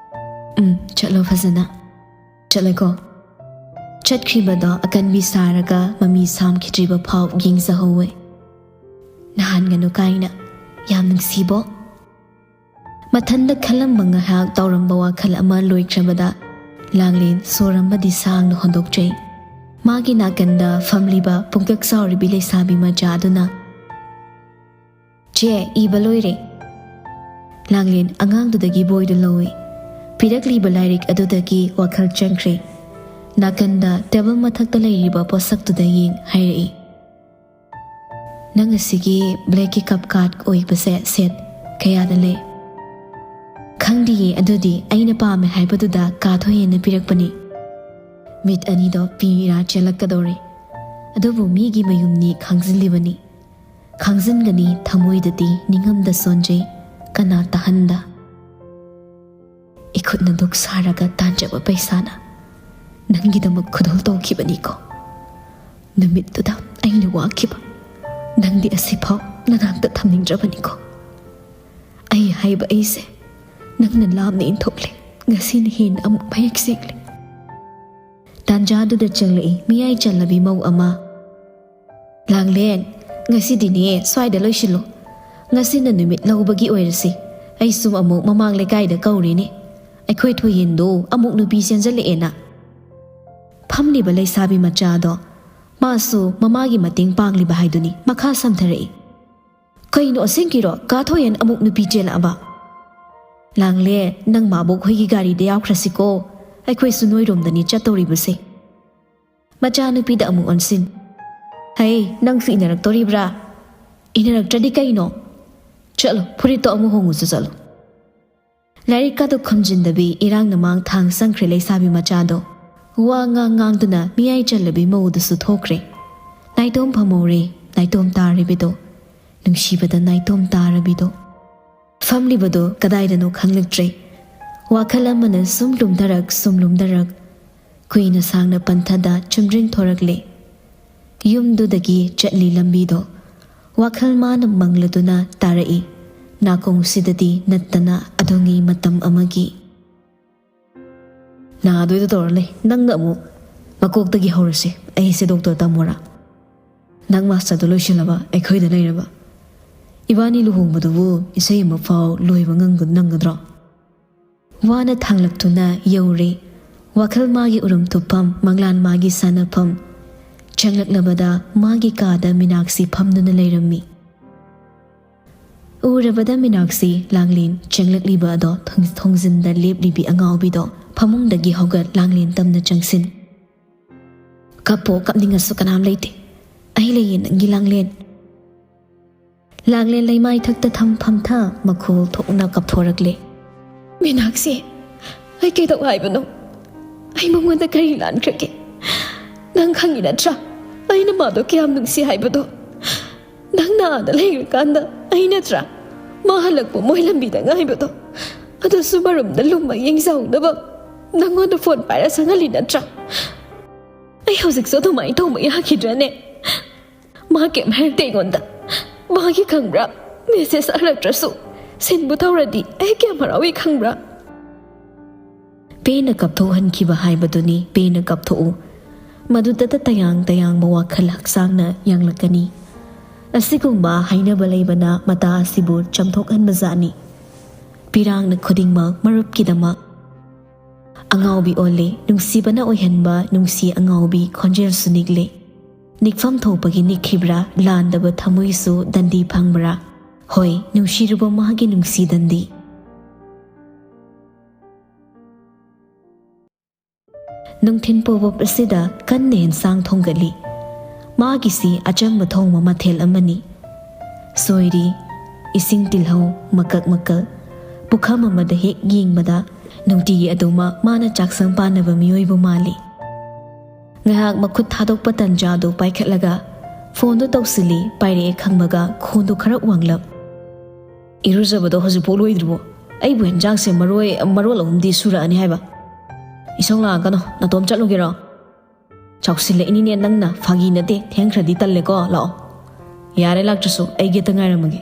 ꯎꯝ, ꯆꯠꯂꯣ ꯐꯖꯅ"꯫ ꯆꯠꯂꯦꯀꯣ꯫ ꯆꯠꯈ꯭ꯔꯤꯕꯗꯣ ꯑꯀꯟꯕꯤ ꯁꯥꯔꯒ ꯃꯃꯤ ꯁꯥꯝꯈꯤꯗ꯭ꯔꯤꯕ ꯐꯥꯎ ꯌꯦꯡꯖꯍꯧꯋꯦ꯫ "ꯅꯥꯍꯟꯒꯅꯨ" ꯀꯥꯏꯅ꯫ ꯌꯥꯝ ꯅꯨꯡꯁꯤꯕꯣ꯫ ꯃꯊꯟꯗ ꯈꯜꯂꯝꯕ ꯉꯥꯏꯍꯥꯛ ꯇꯧꯔꯝꯕ ꯋꯥꯈꯜ ꯑꯃ ꯂꯣꯏꯈ꯭ꯔꯕꯗ ꯂꯥꯡꯂꯦꯟ ꯁꯣꯔ ꯑꯃꯗꯤ ꯁꯥꯡꯅ ꯍꯣꯟꯗꯣꯛꯆꯩ꯫ ꯃꯥꯒꯤ ꯅꯥꯀꯟꯗ ꯐꯝꯂꯤꯕ ꯄꯨꯡꯀꯛ ꯆꯥꯎꯔꯤꯕꯤ ꯂꯩꯁꯥꯕꯤ ꯃꯆꯥ ꯑꯗꯨꯅ, "ꯆꯦ, ꯏꯕ ꯂꯣꯏꯔꯦ"꯫ ꯂꯥꯡꯂꯦꯟ ꯑꯉꯥꯡꯗꯨꯗꯒꯤ ꯕꯣꯏꯗꯨ ꯂꯧꯏ꯫ ꯄꯤꯔꯛꯂꯤꯕ ꯂꯥꯏꯔꯤꯛ ꯑꯗꯨꯗꯒꯤ ꯋꯥꯈꯜ ꯆꯪꯈ꯭ꯔꯦ꯫ ꯅꯥꯀꯟꯗ ꯇꯦꯕꯜ ꯃꯊꯛꯇ ꯂꯩꯔꯤꯕ ꯄꯣꯠꯁꯛꯇꯨꯗ ꯌꯦꯡ ꯍꯥꯏꯔꯛꯏ, "ꯅꯪ ꯑꯁꯤꯒꯤ ꯕ꯭ꯂꯦꯛꯀꯤ ꯀꯞ ꯀꯥꯔꯠ ꯑꯣꯏꯕꯁꯦ ꯁꯦꯠ ꯀꯌꯥꯗ ꯂꯩ?" "ꯈꯪꯗꯤꯌꯦ, ꯑꯗꯨꯗꯤ ꯑꯩꯅ ꯄꯥꯝꯃꯦ ꯍꯥꯏꯕꯗꯨꯗ ꯀꯥ ꯊꯣꯏꯍꯦꯟꯅ ꯄꯤꯔꯛꯄꯅꯤ"꯫ ꯃꯤꯠ ꯑꯅꯤꯗꯣ ꯄꯤꯔꯥ ꯆꯦꯜꯂꯛꯀꯗꯧꯔꯦ꯫ ꯑꯗꯨꯕꯨ ꯃꯤꯒꯤ ꯃꯌꯨꯝꯅꯤ ꯈꯪꯖꯤꯜꯂꯤꯕꯅꯤ꯫ ꯈꯪꯖꯤꯟꯒꯅꯤ ꯊꯃꯣꯏꯗꯗꯤ ꯅꯤꯡꯉꯝꯗ ꯁꯣꯟꯖꯩ, ꯀꯅꯥ ꯇꯥꯍꯟꯗ꯫ ꯏꯈꯨꯠꯅ ꯗꯨꯛ ꯁꯥꯔꯒ ꯇꯥꯟꯖꯕ ꯄꯩꯁꯥꯅ ꯅꯪꯒꯤꯗꯃꯛ ꯈꯨꯗꯣꯜ ꯇꯧꯈꯤꯕꯅꯤꯀꯣ꯫ ꯅꯨꯃꯤꯠꯇꯨꯗ ꯑꯩꯅ ꯋꯥꯈꯤꯕ ꯅꯪꯗꯤ ꯑꯁꯤꯐꯥꯎ ꯅꯅꯥꯛꯇ ꯊꯝꯅꯤꯡꯗ꯭ꯔꯕꯅꯤꯀꯣ꯫ ꯑꯩ ꯍꯥꯏꯕ ꯑꯩꯁꯦ ꯅꯪꯅ ꯂꯥꯞꯅ ꯏꯟꯊꯣꯛꯂꯦ꯫ ꯉꯁꯤꯅ ꯍꯦꯟꯅ ꯑꯃꯨꯛ ꯃꯌꯦꯛ ꯁꯦꯡꯂꯦ꯫ ꯇꯥꯟꯖꯥꯗꯨꯗ ꯆꯪꯂꯛꯏ ꯃꯤꯌꯥꯏ ꯆꯜꯂꯕꯤ ꯃꯧ ꯑꯃ꯫ "ꯂꯥꯡꯂꯦꯟ, ꯉꯁꯤꯗꯤꯅꯦ ꯁ꯭ꯋꯥꯏꯗ ꯂꯣꯏꯁꯤꯜꯂꯣ꯫ ꯉꯁꯤꯅ ꯅꯨꯃꯤꯠ ꯂꯧꯕꯒꯤ ꯑꯣꯏꯔꯁꯤ꯫ ꯑꯩꯁꯨ ꯑꯃꯨꯛ ꯃꯃꯥꯡ ꯂꯩꯀꯥꯏꯗ ꯀꯧꯔꯤꯅꯦ꯫ ꯑꯩꯈꯣꯏ ꯊꯣꯏꯍꯦꯟꯗꯣ ꯑꯃꯨꯛ ꯅꯨꯄꯤ ꯆꯦꯟꯖꯜꯂꯛꯑꯦꯅ꯫ ꯐꯝꯂꯤꯕ ꯂꯩꯁꯥꯕꯤ ꯃꯆꯥꯗꯣ ꯃꯥꯁꯨ ꯃꯃꯥꯒꯤ ꯃꯇꯦꯡ ꯄꯥꯡꯂꯤꯕ ꯍꯥꯏꯗꯨꯅꯤ ꯃꯈꯥ ꯁꯝꯊꯔꯛꯏ꯫ "ꯀꯩꯅꯣ ꯑꯁꯦꯡꯀꯤꯔꯣ? ꯀꯥ ꯊꯣꯏꯍꯦꯟ ꯑꯃꯨꯛ ꯅꯨꯄꯤ ꯆꯦꯜꯂꯛꯑꯕ?" "ꯂꯥꯡꯂꯦ, ꯅꯪ ꯃꯥꯕꯣꯛ ꯍꯣꯏꯒꯤ ꯒꯥꯔꯤꯗ ꯌꯥꯎꯈ꯭ꯔꯁꯤꯀꯣ꯫ ꯑꯩꯈꯣꯏꯁꯨ ꯅꯣꯏꯔꯣꯝꯗꯅꯤ ꯆꯠꯇꯧꯔꯤꯕꯁꯦ꯫" ꯃꯆꯥꯅꯨꯄꯤꯗ ꯑꯃꯨꯛ ꯑꯣꯟꯁꯤꯟ꯫ "ꯍꯩ, ꯅꯪꯁꯨ ꯏꯟꯅꯔꯛꯇꯣꯔꯤꯕ꯭ꯔꯥ? ꯏꯟꯅꯔꯛꯇ꯭ꯔꯗꯤ ꯀꯩꯅꯣ? ꯆꯠꯂꯣ, ꯐꯨꯔꯤꯠꯇꯣ ꯑꯃꯨꯛ ꯍꯣꯡꯉꯨꯆꯣ ꯆꯠꯂꯣ꯫" ꯂꯥꯏꯔꯤꯛꯀꯗꯣ ꯈꯨꯝꯖꯤꯟꯗꯕꯤ ꯏꯔꯥꯡꯅ ꯃꯥꯡ ꯊꯥꯡ ꯆꯪꯈ꯭ꯔꯦ ꯂꯩꯁꯥꯕꯤ ꯃꯆꯥꯗꯣ꯫ ꯋꯥ ꯉꯥꯡ ꯉꯥꯡꯗꯨꯅ ꯃꯤꯌꯥꯏ ꯆꯜꯂꯕꯤ ꯃꯧꯗꯨꯁꯨ ꯊꯣꯛꯈ꯭ꯔꯦ꯫ ꯅꯥꯏꯇꯣꯝ ꯐꯝꯍꯧꯔꯦ, ꯅꯥꯏꯇꯣꯝ ꯇꯥꯔꯕꯤꯗꯣ꯫ ꯅꯨꯡꯁꯤꯕꯗ ꯅꯥꯏꯇꯣꯝ ꯇꯥꯔꯕꯤꯗꯣ꯫ ꯐꯝꯂꯤꯕꯗꯣ ꯀꯗꯥꯏꯗꯅꯣ ꯈꯪꯂꯛꯇ꯭ꯔꯦ꯫ ꯋꯥꯈꯜ ꯑꯃꯅ ꯁꯨꯝ ꯂꯨꯝꯊꯔꯛ, ꯁꯨꯝ ꯂꯨꯝꯊꯔꯛ꯫ ꯀꯨꯏꯅ ꯁꯥꯡꯅ ꯄꯟꯊꯗ ꯆꯨꯝꯗ꯭ꯔꯤꯡ ꯊꯣꯔꯛꯂꯦ꯫ ꯌꯨꯝꯗꯨꯗꯒꯤ ꯆꯠꯂꯤ ꯂꯝꯕꯤꯗꯣ꯫ ꯋꯥꯈꯜ ꯃꯥꯅ ꯃꯪꯂꯗꯨꯅ ꯇꯥꯔꯛꯏ꯫ ꯅꯥꯀꯣꯡꯁꯤꯗꯗꯤ ꯅꯠꯇꯅ ꯑꯗꯣꯉꯩ ꯃꯇꯝ ꯑꯃꯒꯤ꯫ "ꯅꯥꯗꯣꯏꯗ ꯇꯧꯔ ꯂꯩ꯫ ꯅꯪꯅ ꯑꯃꯨꯛ ꯃꯀꯣꯛꯇꯒꯤ ꯍꯧꯔꯁꯤ꯫ ꯑꯩꯁꯦ ꯗꯣꯛꯇꯔ ꯇꯝꯃꯣꯔꯥ? ꯅꯪ ꯃꯥꯁꯇꯔꯗꯣ ꯂꯣꯏꯁꯤꯜꯂꯕ ꯑꯩꯈꯣꯏꯗ ꯂꯩꯔꯕ? ꯏꯕꯥꯅꯤ ꯂꯨꯍꯣꯡꯕꯗꯨꯕꯨ ꯏꯁꯩ ꯑꯃ ꯐꯥꯎ ꯂꯣꯏꯕ ꯉꯝꯒ-, ꯅꯪꯒꯗ꯭ꯔꯣ?" ꯋꯥꯅ ꯊꯥꯡꯂꯛꯇꯨꯅ ꯌꯧꯔꯦ꯫ ꯋꯥꯈꯜ ꯃꯥꯒꯤ ꯎꯔꯨꯝ ꯊꯨꯞꯐꯝ, ꯃꯪꯂꯥꯟ ꯃꯥꯒꯤ ꯁꯥꯟꯅꯐꯝ꯫ ꯆꯪꯂꯛꯂꯕꯗ ꯃꯥꯒꯤ ꯀꯥꯗ ꯃꯤꯅꯥꯛꯁꯤ ꯐꯝꯗꯨꯅ ꯂꯩꯔꯝꯃꯤ꯫ ꯎꯔꯕꯗ ꯃꯤꯅꯥꯛꯁꯤ ꯂꯥꯡꯂꯦꯟ ꯆꯪꯂꯛꯂꯤꯕ ꯑꯗꯣ ꯊꯣꯡ-, ꯊꯣꯡꯖꯤꯟꯗ ꯂꯦꯞꯂꯤꯕꯤ ꯑꯉꯥꯎꯕꯤꯗꯣ ꯐꯃꯨꯡꯗꯒꯤ ꯍꯧꯒꯠ ꯂꯥꯡꯂꯦꯟ ꯇꯝꯅ ꯆꯪꯁꯤꯟ꯫ "ꯀꯞꯄꯣ, ꯀꯞꯅꯤꯡꯉꯁꯨ ꯀꯅꯥꯝ ꯂꯩꯇꯦ꯫ ꯑꯩ ꯂꯩꯌꯦ ꯅꯪꯒꯤ ꯂꯥꯡꯂꯦꯟ꯫" ꯂꯥꯡꯂꯦꯟ ꯂꯩꯃꯥꯏ ꯊꯛꯇ ꯊꯝ ꯐꯝꯊ ꯃꯈꯣꯜ ꯊꯣꯛꯅ ꯀꯞꯊꯣꯔꯛꯂꯦ꯫ "ꯃꯤꯅꯥꯛꯁꯤ, ꯑꯩ ꯀꯩꯗꯧ ꯍꯥꯏꯕꯅꯣ? ꯑꯩ ꯃꯉꯣꯟꯗ ꯀꯔꯤ ꯂꯥꯟꯈ꯭ꯔꯒꯦ? ꯅꯪ ꯈꯪꯉꯤ ꯅꯠꯇ꯭ꯔꯥ? ꯑꯩꯅ ꯃꯥꯗꯣ ꯀꯌꯥꯝ ꯅꯨꯡꯁꯤ ꯍꯥꯏꯕꯗꯣ꯫ ꯅꯪꯅ ꯑꯥꯗ ꯂꯩꯔꯀꯥꯟꯗ ꯑꯩ ꯅꯠꯇ꯭ꯔꯥ ꯃꯥ ꯍꯜꯂꯛꯄ ꯃꯣꯏ ꯂꯝꯕꯤꯗ ꯉꯥꯏꯕꯗꯣ? ꯑꯗꯨꯁꯨ ꯃꯔꯨꯝꯗ ꯂꯨꯝꯃ ꯌꯦꯡꯖꯍꯧꯅꯕ꯫ ꯅꯪꯉꯣꯟꯗ ꯐꯣꯟ ꯄꯥꯏꯔ ꯆꯪꯍꯜꯂꯤ ꯅꯠꯇ꯭ꯔꯥ? ꯑꯩ ꯍꯧꯖꯤꯛꯁꯨ ꯑꯗꯨꯃꯥꯏꯅ ꯇꯧꯕ ꯌꯥꯈꯤꯗ꯭ꯔꯅꯦ? ꯃꯥ ꯀꯩꯝ ꯍꯥꯏꯔꯛꯇꯦ ꯑꯩꯉꯣꯟꯗ꯫ ꯃꯥꯒꯤ ꯈꯪꯕ꯭ꯔꯥ? ꯃꯦꯁꯦꯖ ꯍꯜꯂꯛꯇ꯭ꯔꯁꯨ ꯁꯤꯟꯕꯨ ꯇꯧꯔꯗꯤ ꯑꯩ ꯀꯌꯥꯝ ꯍꯔꯥꯎꯏ ꯈꯪꯕ꯭ꯔꯥ? ꯄꯦꯟꯅ ꯀꯞꯊꯣꯛꯍꯟꯈꯤꯕ ꯍꯥꯏꯕꯗꯨꯅꯤ, ꯄꯦꯟꯅ ꯀꯞꯊꯣꯛꯎ꯫ ꯃꯗꯨꯗꯇ ꯇꯌꯥꯡ ꯇꯌꯥꯡꯕ ꯋꯥꯈꯜ ꯍꯛꯆꯥꯡꯅ ꯌꯥꯡꯂꯛꯀꯅꯤ꯫ ꯑꯁꯤꯒꯨꯝꯕ ꯍꯥꯏꯅꯕ ꯂꯩꯕꯅ ꯃꯇꯥ ꯑꯁꯤꯕꯨ ꯆꯝꯊꯣꯛꯍꯟꯕꯖꯥꯠꯅꯤ꯫ ꯄꯤꯔꯥꯡꯅ ꯈꯨꯗꯤꯡꯃꯛ ꯃꯔꯨꯞꯀꯤꯗꯃꯛ꯫ ꯑꯉꯥꯎꯕꯤ ꯑꯣꯜꯂꯦ, ꯅꯨꯡꯁꯤꯕꯅ ꯑꯣꯏꯍꯟꯕ ꯅꯨꯡꯁꯤ ꯑꯉꯥꯎꯕꯤ ꯈꯣꯟꯖꯦꯜꯁꯨ ꯅꯤꯛꯂꯦ꯫ ꯅꯤꯛꯐꯝ ꯊꯣꯛꯄꯒꯤ ꯅꯤꯛꯈꯤꯕ꯭ꯔꯥ, ꯂꯥꯟꯗꯕ ꯊꯃꯣꯏꯁꯨ ꯗꯟꯗꯤ ꯐꯪꯕ꯭ꯔꯥ? ꯍꯣꯏ, ꯅꯨꯡꯁꯤꯔꯨꯕ ꯃꯥꯒꯤ ꯅꯨꯡꯁꯤ ꯗꯟꯗꯤ꯫ ꯅꯨꯡꯊꯤꯟ ꯄꯣꯕꯞ ꯑꯁꯤꯗ ꯀꯟꯅ ꯑꯦꯟꯁꯥꯡ ꯊꯣꯡꯒꯠꯂꯤ꯫ ꯃꯥꯒꯤꯁꯤ ꯑꯆꯝꯕ ꯊꯣꯡꯕ ꯃꯊꯦꯜ ꯑꯃꯅꯤ꯫ ꯁꯣꯏꯔꯤ, ꯏꯁꯤꯡ ꯇꯤꯜꯍꯧ, ꯃꯀꯛ ꯃꯀꯛ꯫ ꯄꯨꯈꯝ ꯑꯃꯗ ꯍꯦꯛ ꯌꯦꯡꯕꯗ ꯅꯨꯡꯇꯤꯒꯤ ꯑꯗꯨꯃꯛ ꯃꯥꯅ ꯆꯥꯛꯁꯪ ꯄꯥꯟꯅꯕ ꯃꯤꯑꯣꯏꯕ ꯃꯥꯜꯂꯤ꯫ ꯉꯥꯏꯍꯥꯛ ꯃꯈꯨꯠ ꯊꯥꯗꯣꯛꯄ ꯇꯟꯖꯥꯗꯨ ꯄꯥꯏꯈꯠꯂꯒ ꯐꯣꯟꯗꯨ ꯇꯧꯁꯤꯜꯂꯤ, ꯄꯥꯏꯔꯛꯑꯦ ꯈꯪꯕꯒ ꯈꯣꯟꯗꯨ ꯈꯔ ꯋꯥꯡꯂꯞ꯫ "ꯏꯔꯨꯖꯕꯗꯣ ꯍꯧꯖꯤꯛꯐꯥꯎ ꯂꯣꯏꯗ꯭ꯔꯤꯕꯣ? ꯑꯩꯕꯨ ꯍꯦꯟꯖꯥꯡꯁꯦ ꯃꯔꯣꯏ, ꯃꯔꯣꯜ ꯑꯍꯨꯝꯗꯤ ꯁꯨꯔꯛꯑꯅꯤ ꯍꯥꯏꯕ꯫ ꯏꯁꯧ ꯂꯥꯡꯉꯛꯀꯅꯣ, ꯅꯇꯣꯝ ꯆꯠꯂꯨꯒꯦꯔꯣ?" "ꯆꯥꯎꯁꯤꯜꯂꯛꯏꯅꯤꯅꯦ ꯅꯪꯅ, ꯐꯥꯒꯤ ꯅꯠꯇꯦ, ꯊꯦꯡꯈ꯭ꯔꯗꯤ ꯇꯜꯂꯦꯀꯣ, ꯂꯥꯛꯑꯣ꯫" "ꯌꯥꯔꯦ, ꯂꯥꯛꯇ꯭ꯔꯁꯨ ꯑꯩ ꯒꯦꯠꯇ ꯉꯥꯏꯔꯝꯃꯒꯦ꯫"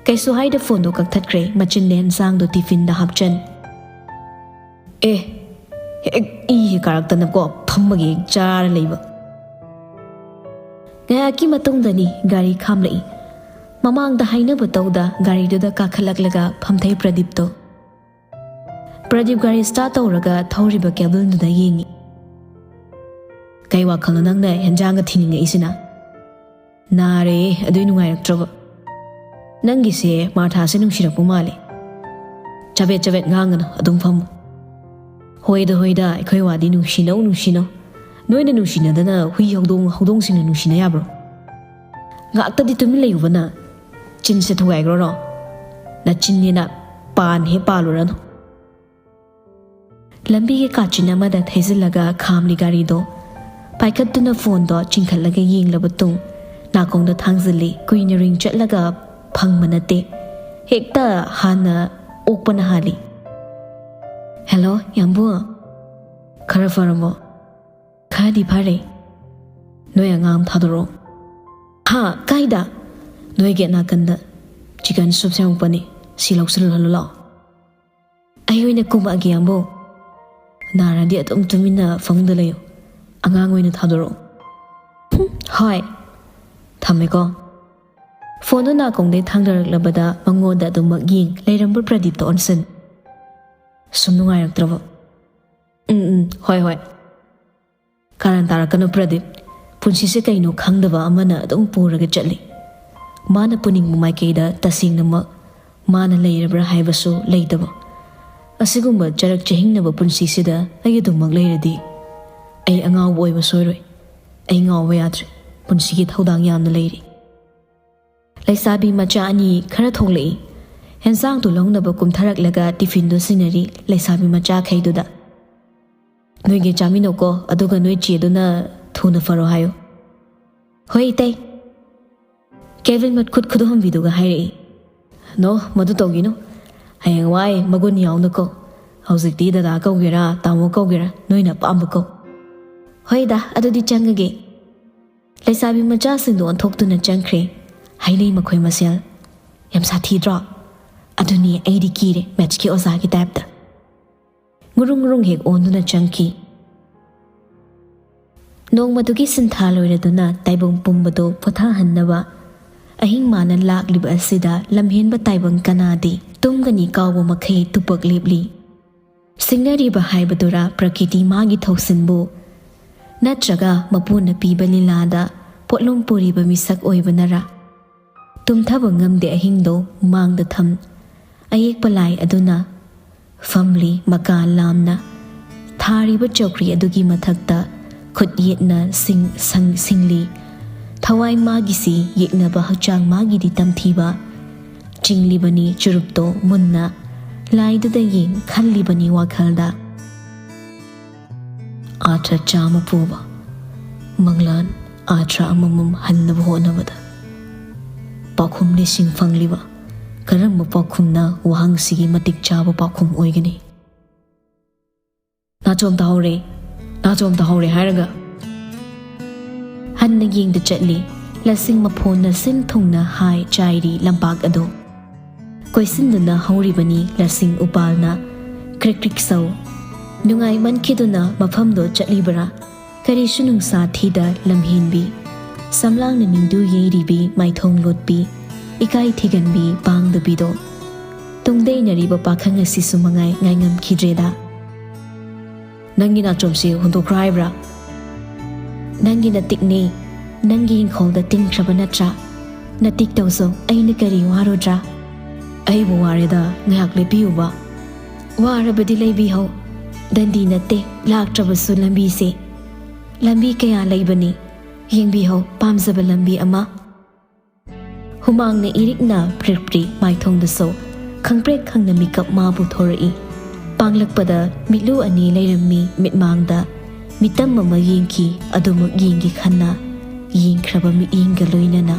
ꯀꯩꯁꯨ ꯍꯥꯏꯗ ꯐꯣꯟꯗꯣ ꯀꯛꯊꯠꯈ꯭ꯔꯦ, ꯃꯆꯤꯟꯗ ꯍꯦꯟꯖꯥꯡꯗꯣ ꯇꯤꯐꯤꯟꯗ ꯍꯥꯞꯆꯟ꯫ ꯑꯦ, ꯍꯦꯛ ꯏ ꯍꯦꯛ ꯀꯥꯔꯛꯇꯅꯀꯣ, ꯐꯝꯃꯒ ꯍꯦꯛ ꯆꯥꯔ ꯂꯩꯕ꯫ ꯉꯥꯏꯍꯥꯛꯀꯤ ꯃꯇꯨꯡꯗꯅꯤ ꯒꯥꯔꯤ ꯈꯥꯝꯂꯛꯏ꯫ ꯃꯃꯥꯡꯗ ꯍꯥꯏꯅꯕ ꯇꯧꯗ ꯒꯥꯔꯤꯗꯨꯗ ꯀꯥꯈꯠꯂꯛꯂꯒ ꯐꯝꯊꯩ ꯄ꯭ꯔꯗꯤꯞꯇꯣ꯫ ꯄ꯭ꯔꯗꯤꯞ ꯒꯥꯔꯤ ꯁ꯭ꯇꯥꯔꯠ ꯇꯧꯔꯒ ꯊꯧꯔꯤꯕ ꯀꯦꯕꯜꯗꯨꯗ ꯌꯦꯡꯉꯤ꯫ "ꯀꯩ ꯋꯥꯈꯜꯅꯣ ꯅꯪꯅ ꯍꯦꯟꯖꯥꯡꯒ ꯊꯤꯅꯤꯡꯉꯛꯏꯁꯤꯅ?" "ꯅꯥꯔꯦ, ꯑꯗꯨꯏ ꯅꯨꯡꯉꯥꯏꯔꯛꯇ꯭ꯔꯕ꯫ ꯅꯪꯒꯤꯁꯦ ꯃꯥꯔꯊꯥꯁꯦ ꯅꯨꯡꯁꯤꯔꯛꯄ ꯃꯥꯜꯂꯦ꯫ ꯆꯕꯦꯠ ꯆꯕꯦꯠ ꯉꯥꯡꯒꯅꯨ, ꯑꯗꯨꯝ ꯐꯝꯃꯨ꯫" "ꯍꯣꯏꯗ, ꯍꯣꯏꯗ, ꯑꯩꯈꯣꯏ ꯋꯥꯗꯤ ꯅꯨꯡꯁꯤꯅꯧ, ꯅꯨꯡꯁꯤꯅꯧ꯫ ꯅꯣꯏꯅ ꯅꯨꯡꯁꯤꯅꯗꯅ ꯍꯨꯏ, ꯍꯧꯗꯣꯡ, ꯍꯧꯗꯣꯡꯁꯤꯡꯅ ꯅꯨꯡꯁꯤꯅ ꯌꯥꯕ꯭ꯔꯣ? ꯉꯥꯛꯇꯗꯤ ꯇꯨꯃꯤꯟ ꯂꯩꯌꯨꯕ ꯅꯪ꯫ ꯆꯤꯟꯁꯦ ꯊꯨꯒꯥꯏꯈ꯭ꯔꯣꯔꯣ? ꯅꯆꯤꯟꯅꯦꯅ ꯄꯥꯟ ꯍꯦꯛ ꯄꯥꯜꯂꯨꯔꯅꯨ꯫" ꯂꯝꯕꯤꯒꯤ ꯀꯥꯆꯤꯟ ꯑꯃꯗ ꯊꯩꯖꯤꯜꯂꯒ ꯈꯥꯝꯂꯤ ꯒꯥꯔꯤꯗꯣ꯫ ꯄꯥꯏꯈꯠꯇꯨꯅ ꯐꯣꯟꯗꯣ ꯆꯤꯡꯈꯠꯂꯒ ꯌꯦꯡꯂꯕ ꯇꯨꯡ ꯅꯥꯀꯣꯡꯗ ꯊꯥꯡꯖꯤꯜꯂꯤ꯫ ꯀꯨꯏꯅ ꯔꯤꯡ ꯆꯠꯂꯒ ꯐꯪꯕ ꯅꯠꯇꯦ꯫ ꯍꯦꯛꯇ ꯍꯥꯟꯅ ꯑꯣꯛꯄꯅ ꯍꯥꯜꯂꯤ꯫ ꯍꯦꯜꯂꯣ, ꯌꯥꯝꯕꯨ꯫ ꯈꯔ ꯐꯔꯕꯣ? ꯈꯔꯗꯤ ꯐꯔꯦ꯫ ꯅꯣꯏ ꯑꯉꯥꯡ ꯑꯃ ꯊꯥꯗꯣꯔꯛꯑꯣ꯫ ꯍꯥ? ꯀꯥꯏꯗ? ꯅꯣꯏꯒꯤ ꯅꯥꯀꯟꯗ꯫ ꯆꯤꯀꯟ ꯁꯨꯞ ꯁꯦꯝꯃꯛꯄꯅꯤ꯫ ꯁꯤ ꯂꯧꯁꯤꯜꯂꯨ ꯂꯥꯛꯑꯣ꯫ ꯑꯩ ꯑꯣꯏꯅ ꯀꯨꯝꯃꯛꯑꯒꯦ, ꯌꯥꯝꯕꯨ꯫ ꯅꯥꯔꯗꯤ ꯑꯗꯨꯝ ꯇꯨꯃꯤꯟꯅ ꯐꯃꯨꯡꯗ ꯂꯩꯌꯨ꯫ ꯑꯉꯥꯡ ꯑꯣꯏꯅ ꯊꯥꯗꯣꯔꯛꯑꯣ꯫ ꯍꯨꯝ, ꯍꯣꯏ꯫ ꯊꯝꯃꯦꯀꯣ꯫ ꯐꯣꯟꯗꯨ ꯅꯥꯀꯣꯡꯗꯩ ꯊꯥꯡꯗꯔꯛꯂꯕꯗ ꯃꯉꯣꯟꯗ ꯑꯗꯨꯃꯛ ꯌꯦꯡ ꯂꯩꯔꯝꯕ ꯄ꯭ꯔꯗꯤꯞꯇ ꯑꯣꯟꯁꯤꯟ꯫ ꯁꯨꯝ ꯅꯨꯡꯉꯥꯏꯔꯛꯇ꯭ꯔꯕꯣ? ꯎꯝ, ꯎꯝ, ꯍꯣꯏ, ꯍꯣꯏ꯫ ꯀꯥꯔꯟ ꯇꯥꯔꯛꯀꯅꯨ ꯄ꯭ꯔꯗꯤꯞ꯫ ꯄꯨꯟꯁꯤꯁꯦ ꯀꯩꯅꯣ ꯈꯪꯗꯕ ꯑꯃꯅ ꯑꯗꯨꯝ ꯄꯨꯔꯒ ꯆꯠꯂꯤ꯫ ꯃꯥꯅ ꯄꯨꯅꯤꯡꯕ ꯃꯥꯏꯀꯩꯗ ꯇꯁꯦꯡꯅꯃꯛ ꯃꯥꯅ ꯂꯩꯔꯕ꯭ꯔꯥ ꯍꯥꯏꯕꯁꯨ ꯂꯩꯇꯕ꯫ ꯑꯁꯤꯒꯨꯝꯕ ꯆꯔꯛ ꯆꯍꯤꯡꯅꯕ ꯄꯨꯟꯁꯤꯁꯤꯗ ꯑꯩ ꯑꯗꯨꯃꯛ ꯂꯩꯔꯗꯤ ꯑꯩ ꯑꯉꯥꯎꯕ ꯑꯣꯏꯕ ꯁꯣꯏꯔꯣꯏ꯫ ꯑꯩ ꯉꯥꯎꯕ ꯌꯥꯗ꯭ꯔꯦ꯫ ꯄꯨꯟꯁꯤꯒꯤ ꯊꯧꯗꯥꯡ ꯌꯥꯝꯅ ꯂꯩꯔꯤ꯫ ꯂꯩꯁꯥꯕꯤ ꯃꯆꯥ ꯑꯅꯤ ꯈꯔ ꯊꯣꯛꯂꯛꯏ꯫ ꯍꯦꯟꯁꯥꯡꯗꯨ ꯂꯧꯅꯕ ꯀꯨꯝꯊꯔꯛꯂꯒ ꯇꯤꯐꯤꯟꯗꯨ ꯁꯤꯟꯅꯔꯤ ꯂꯩꯁꯥꯕꯤ ꯃꯆꯥꯈꯩꯗꯨꯗ꯫ "ꯅꯣꯏꯒꯤ ꯆꯥꯃꯤꯟꯅꯧꯀꯣ, ꯑꯗꯨꯒ ꯅꯣꯏ ꯆꯦꯗꯨꯅ ꯊꯨꯅ ꯐꯔꯣ ꯍꯥꯏꯌꯨ꯫" "ꯍꯣꯏ, ꯏꯇꯩ꯫" ꯀꯦꯚꯤꯟ ꯃꯈꯨꯠ ꯈꯨꯗꯣꯝꯕꯤꯗꯨꯒ ꯍꯥꯏꯔꯛꯏ꯫ "ꯅꯣ, ꯃꯗꯨ ꯇꯧꯒꯤꯅꯨ꯫ ꯍꯌꯦꯡꯋꯥꯏ ꯃꯒꯨꯟ ꯌꯥꯎꯅꯀꯣ꯫ ꯍꯧꯖꯤꯛꯇꯤ ꯗꯗꯥ ꯀꯧꯒꯦꯔꯥ, ꯇꯥꯃꯣ ꯀꯧꯒꯦꯔꯥ, ꯅꯣꯏꯅ ꯑꯄꯥꯝꯕ ꯀꯧ꯫" "ꯍꯣꯏꯗ, ꯑꯗꯨꯗꯤ ꯆꯪꯉꯒꯦ꯫" ꯂꯩꯁꯥꯕꯤ ꯃꯆꯥꯁꯤꯡꯗꯨ ꯑꯣꯟꯊꯣꯛꯇꯨꯅ ꯆꯪꯈ꯭ꯔꯦ꯫ ꯍꯥꯏꯅꯩ ꯃꯈꯣꯏ ꯃꯁꯦꯜ꯫ "ꯌꯥꯝ ꯁꯥꯊꯤꯗ꯭ꯔꯣ? ꯑꯗꯨꯅꯤ ꯑꯩꯗꯤ ꯀꯤꯔꯦ, ꯃꯦꯠꯁꯀꯤ ꯑꯣꯖꯥꯒꯤ ꯇꯥꯏꯞꯇ꯫" ꯉꯨꯔꯨꯡ ꯉꯨꯔꯨꯡ ꯍꯦꯛ ꯑꯣꯟꯗꯨꯅ ꯆꯪꯈꯤ꯫ ꯅꯣꯡꯃꯗꯨꯒꯤ ꯁꯤꯟꯊꯥ ꯂꯣꯏꯔꯗꯨꯅ ꯇꯥꯏꯕꯪ ꯄꯨꯝꯕꯗꯨ ꯄꯣꯊꯥꯍꯟꯅꯕ ꯑꯍꯤꯡ ꯃꯥꯅ ꯂꯥꯛꯂꯤꯕ ꯑꯁꯤꯗ ꯂꯝꯍꯦꯟꯕ ꯇꯥꯏꯕꯪ ꯀꯅꯥꯗꯤ ꯇꯨꯝꯒꯅꯤ ꯀꯥꯎꯕ ꯃꯈꯩ ꯇꯨꯄꯛ ꯂꯦꯞꯂꯤ꯫ ꯁꯤꯡꯅꯔꯤꯕ ꯍꯥꯏꯕꯗꯨꯔꯥ ꯄ꯭ꯔꯀꯤꯇꯤ ꯃꯥꯒꯤ ꯊꯧꯁꯤꯟꯕꯨ, ꯅꯠꯇ꯭ꯔꯒ ꯃꯄꯨꯅ ꯄꯤꯕ ꯂꯤꯂꯥꯗ ꯄꯣꯠꯂꯨꯝ ꯄꯨꯔꯤꯕ ꯃꯤꯁꯛ ꯑꯣꯏꯕꯅꯔꯥ? ꯇꯨꯝꯊꯕ ꯉꯝꯗꯦ ꯑꯍꯤꯡꯗꯣ ꯃꯥꯡꯗ ꯊꯝ꯫ ꯑꯌꯦꯛꯄ ꯂꯥꯏ ꯑꯗꯨꯅ ꯐꯝꯂꯤ ꯃꯀꯥ ꯂꯥꯝꯅ꯫ ꯊꯥꯔꯤꯕ ꯆꯧꯀ꯭ꯔꯤ ꯑꯗꯨꯒꯤ ꯃꯊꯛꯇ ꯈꯨꯠ ꯌꯦꯠꯅ ꯁꯤꯡ-, ꯁꯪ-, ꯁꯤꯡꯂꯤ꯫ ꯊꯋꯥꯏ ꯃꯥꯒꯤꯁꯤ ꯌꯦꯛꯅꯕ ꯍꯛꯆꯥꯡ ꯃꯥꯒꯤꯗꯤ ꯇꯝꯊꯤꯕ꯫ ꯆꯤꯡꯂꯤꯕꯅꯤ ꯆꯨꯔꯨꯞꯇꯣ ꯃꯨꯟꯅ꯫ ꯂꯥꯏꯗꯨꯗ ꯌꯦꯡ ꯈꯜꯂꯤꯕꯅꯤ ꯋꯥꯈꯜꯗ꯫ ꯑꯥꯔꯊ ꯆꯥꯝꯃ ꯄꯨꯕ ꯃꯪꯂꯥꯟ ꯑꯥꯔꯊ ꯑꯃꯃꯝ ꯍꯟꯅꯕ ꯍꯣꯠꯅꯕꯗ ꯄꯥꯎꯈꯨꯝ ꯂꯤꯁꯤꯡ ꯐꯪꯂꯤꯕ ꯀꯔꯝꯕ ꯄꯥꯎꯈꯨꯝꯅ ꯋꯥꯍꯪꯁꯤꯒꯤ ꯃꯇꯤꯛ ꯆꯥꯕ ꯄꯥꯎꯈꯨꯝ ꯑꯣꯏꯒꯅꯤ? "ꯅꯥꯆꯣꯝ ꯇꯥꯍꯧꯔꯦ, ꯅꯥꯆꯣꯝ ꯇꯥꯍꯧꯔꯦ ꯍꯥꯏꯔꯒ?" ꯍꯟꯅ ꯌꯦꯡꯗ ꯆꯠꯂꯤ꯫ ꯂꯁꯤꯡ ꯃꯐꯣꯟꯅ ꯁꯤꯟ ꯊꯨꯡꯅ ꯍꯥꯏ ꯆꯥꯏꯔꯤ ꯂꯝꯄꯥꯛ ꯑꯗꯨ꯫ ꯀꯣꯏꯁꯤꯟꯗꯨꯅ ꯍꯧꯔꯤꯕꯅꯤ ꯂꯁꯤꯡ ꯎꯄꯥꯜꯅ꯫ ꯀ꯭ꯔꯤꯛ ꯀ꯭ꯔꯤꯛ ꯁꯧ꯫ ꯅꯨꯡꯉꯥꯏꯃꯟꯈꯤꯗꯨꯅ ꯃꯐꯝꯗꯣ ꯆꯠꯂꯤꯕꯔꯥ? ꯀꯔꯤꯁꯨ ꯅꯨꯡꯁꯥ ꯊꯤꯗ ꯂꯝꯍꯦꯟꯕꯤ꯫ ꯁꯝꯂꯥꯡꯅ ꯅꯤꯡꯗꯨ ꯌꯩꯔꯤꯕꯤ ꯃꯥꯏꯊꯣꯡ ꯂꯣꯠꯄꯤ꯫ ꯏꯀꯥꯏ ꯊꯤꯒꯟꯕꯤ ꯄꯥꯡꯗꯕꯤꯗꯣ꯫ ꯇꯨꯡꯗꯩꯅꯔꯤꯕ ꯄꯥꯈꯪ ꯑꯁꯤꯁꯨ ꯃꯉꯥꯏ ꯉꯥꯏꯉꯝꯈꯤꯗ꯭ꯔꯦꯗ꯫ "ꯅꯪꯒꯤ ꯅꯥꯆꯣꯝꯁꯤ ꯍꯨꯟꯗꯣꯛꯈ꯭ꯔꯣ ꯍꯥꯏꯕ꯭ꯔꯥ?" "ꯅꯪꯒꯤ ꯅꯇꯤꯛꯅꯦ꯫ ꯅꯪꯒꯤ ꯏꯪꯈꯣꯜꯗ ꯇꯤꯟꯈ꯭ꯔꯕ ꯅꯠꯇ꯭ꯔꯥ? ꯅꯇꯤꯛ ꯇꯧꯖꯧ, ꯑꯩꯅ ꯀꯔꯤ ꯋꯥꯔꯨꯗ꯭ꯔꯥ?" "ꯑꯩꯕꯨ ꯋꯥꯔꯦꯗ, ꯉꯥꯏꯍꯥꯛ ꯂꯦꯞꯄꯤꯌꯨꯕ꯫" "ꯋꯥꯔꯕꯗꯤ ꯂꯩꯕꯤꯍꯧ꯫ ꯗꯟꯗꯤ ꯅꯠꯇꯦ, ꯂꯥꯛꯇ꯭ꯔꯕꯁꯨ ꯂꯝꯕꯤꯁꯦ꯫ ꯂꯝꯕꯤ ꯀꯌꯥ ꯂꯩꯕꯅꯤ꯫ ꯌꯦꯡꯕꯤꯍꯧ, ꯄꯥꯝꯖꯕ ꯂꯝꯕꯤ ꯑꯃ꯫" ꯍꯨꯃꯥꯡꯅ ꯏꯔꯤꯛꯅ ꯄ꯭ꯔꯤꯛ ꯄ꯭ꯔꯤꯛ ꯃꯥꯏꯊꯣꯡꯗꯁꯨ ꯈꯪꯄ꯭ꯔꯦꯛ ꯈꯪꯅ ꯃꯤꯀꯞ ꯃꯥꯕꯨ ꯊꯣꯔꯛꯏ꯫ ꯄꯥꯡꯂꯛꯄꯗ ꯃꯤꯠꯂꯨ ꯑꯅꯤ ꯂꯩꯔꯝꯃꯤ ꯃꯤꯠꯃꯥꯡꯗ꯫ ꯃꯤꯇꯝ ꯑꯃ ꯌꯦꯡꯈꯤ, ꯑꯗꯨꯃꯛ ꯌꯦꯡꯒꯦ ꯈꯟꯅ ꯌꯦꯡꯈ꯭ꯔꯕ ꯃꯤꯠꯌꯦꯡꯒ ꯂꯣꯏꯅꯅ꯫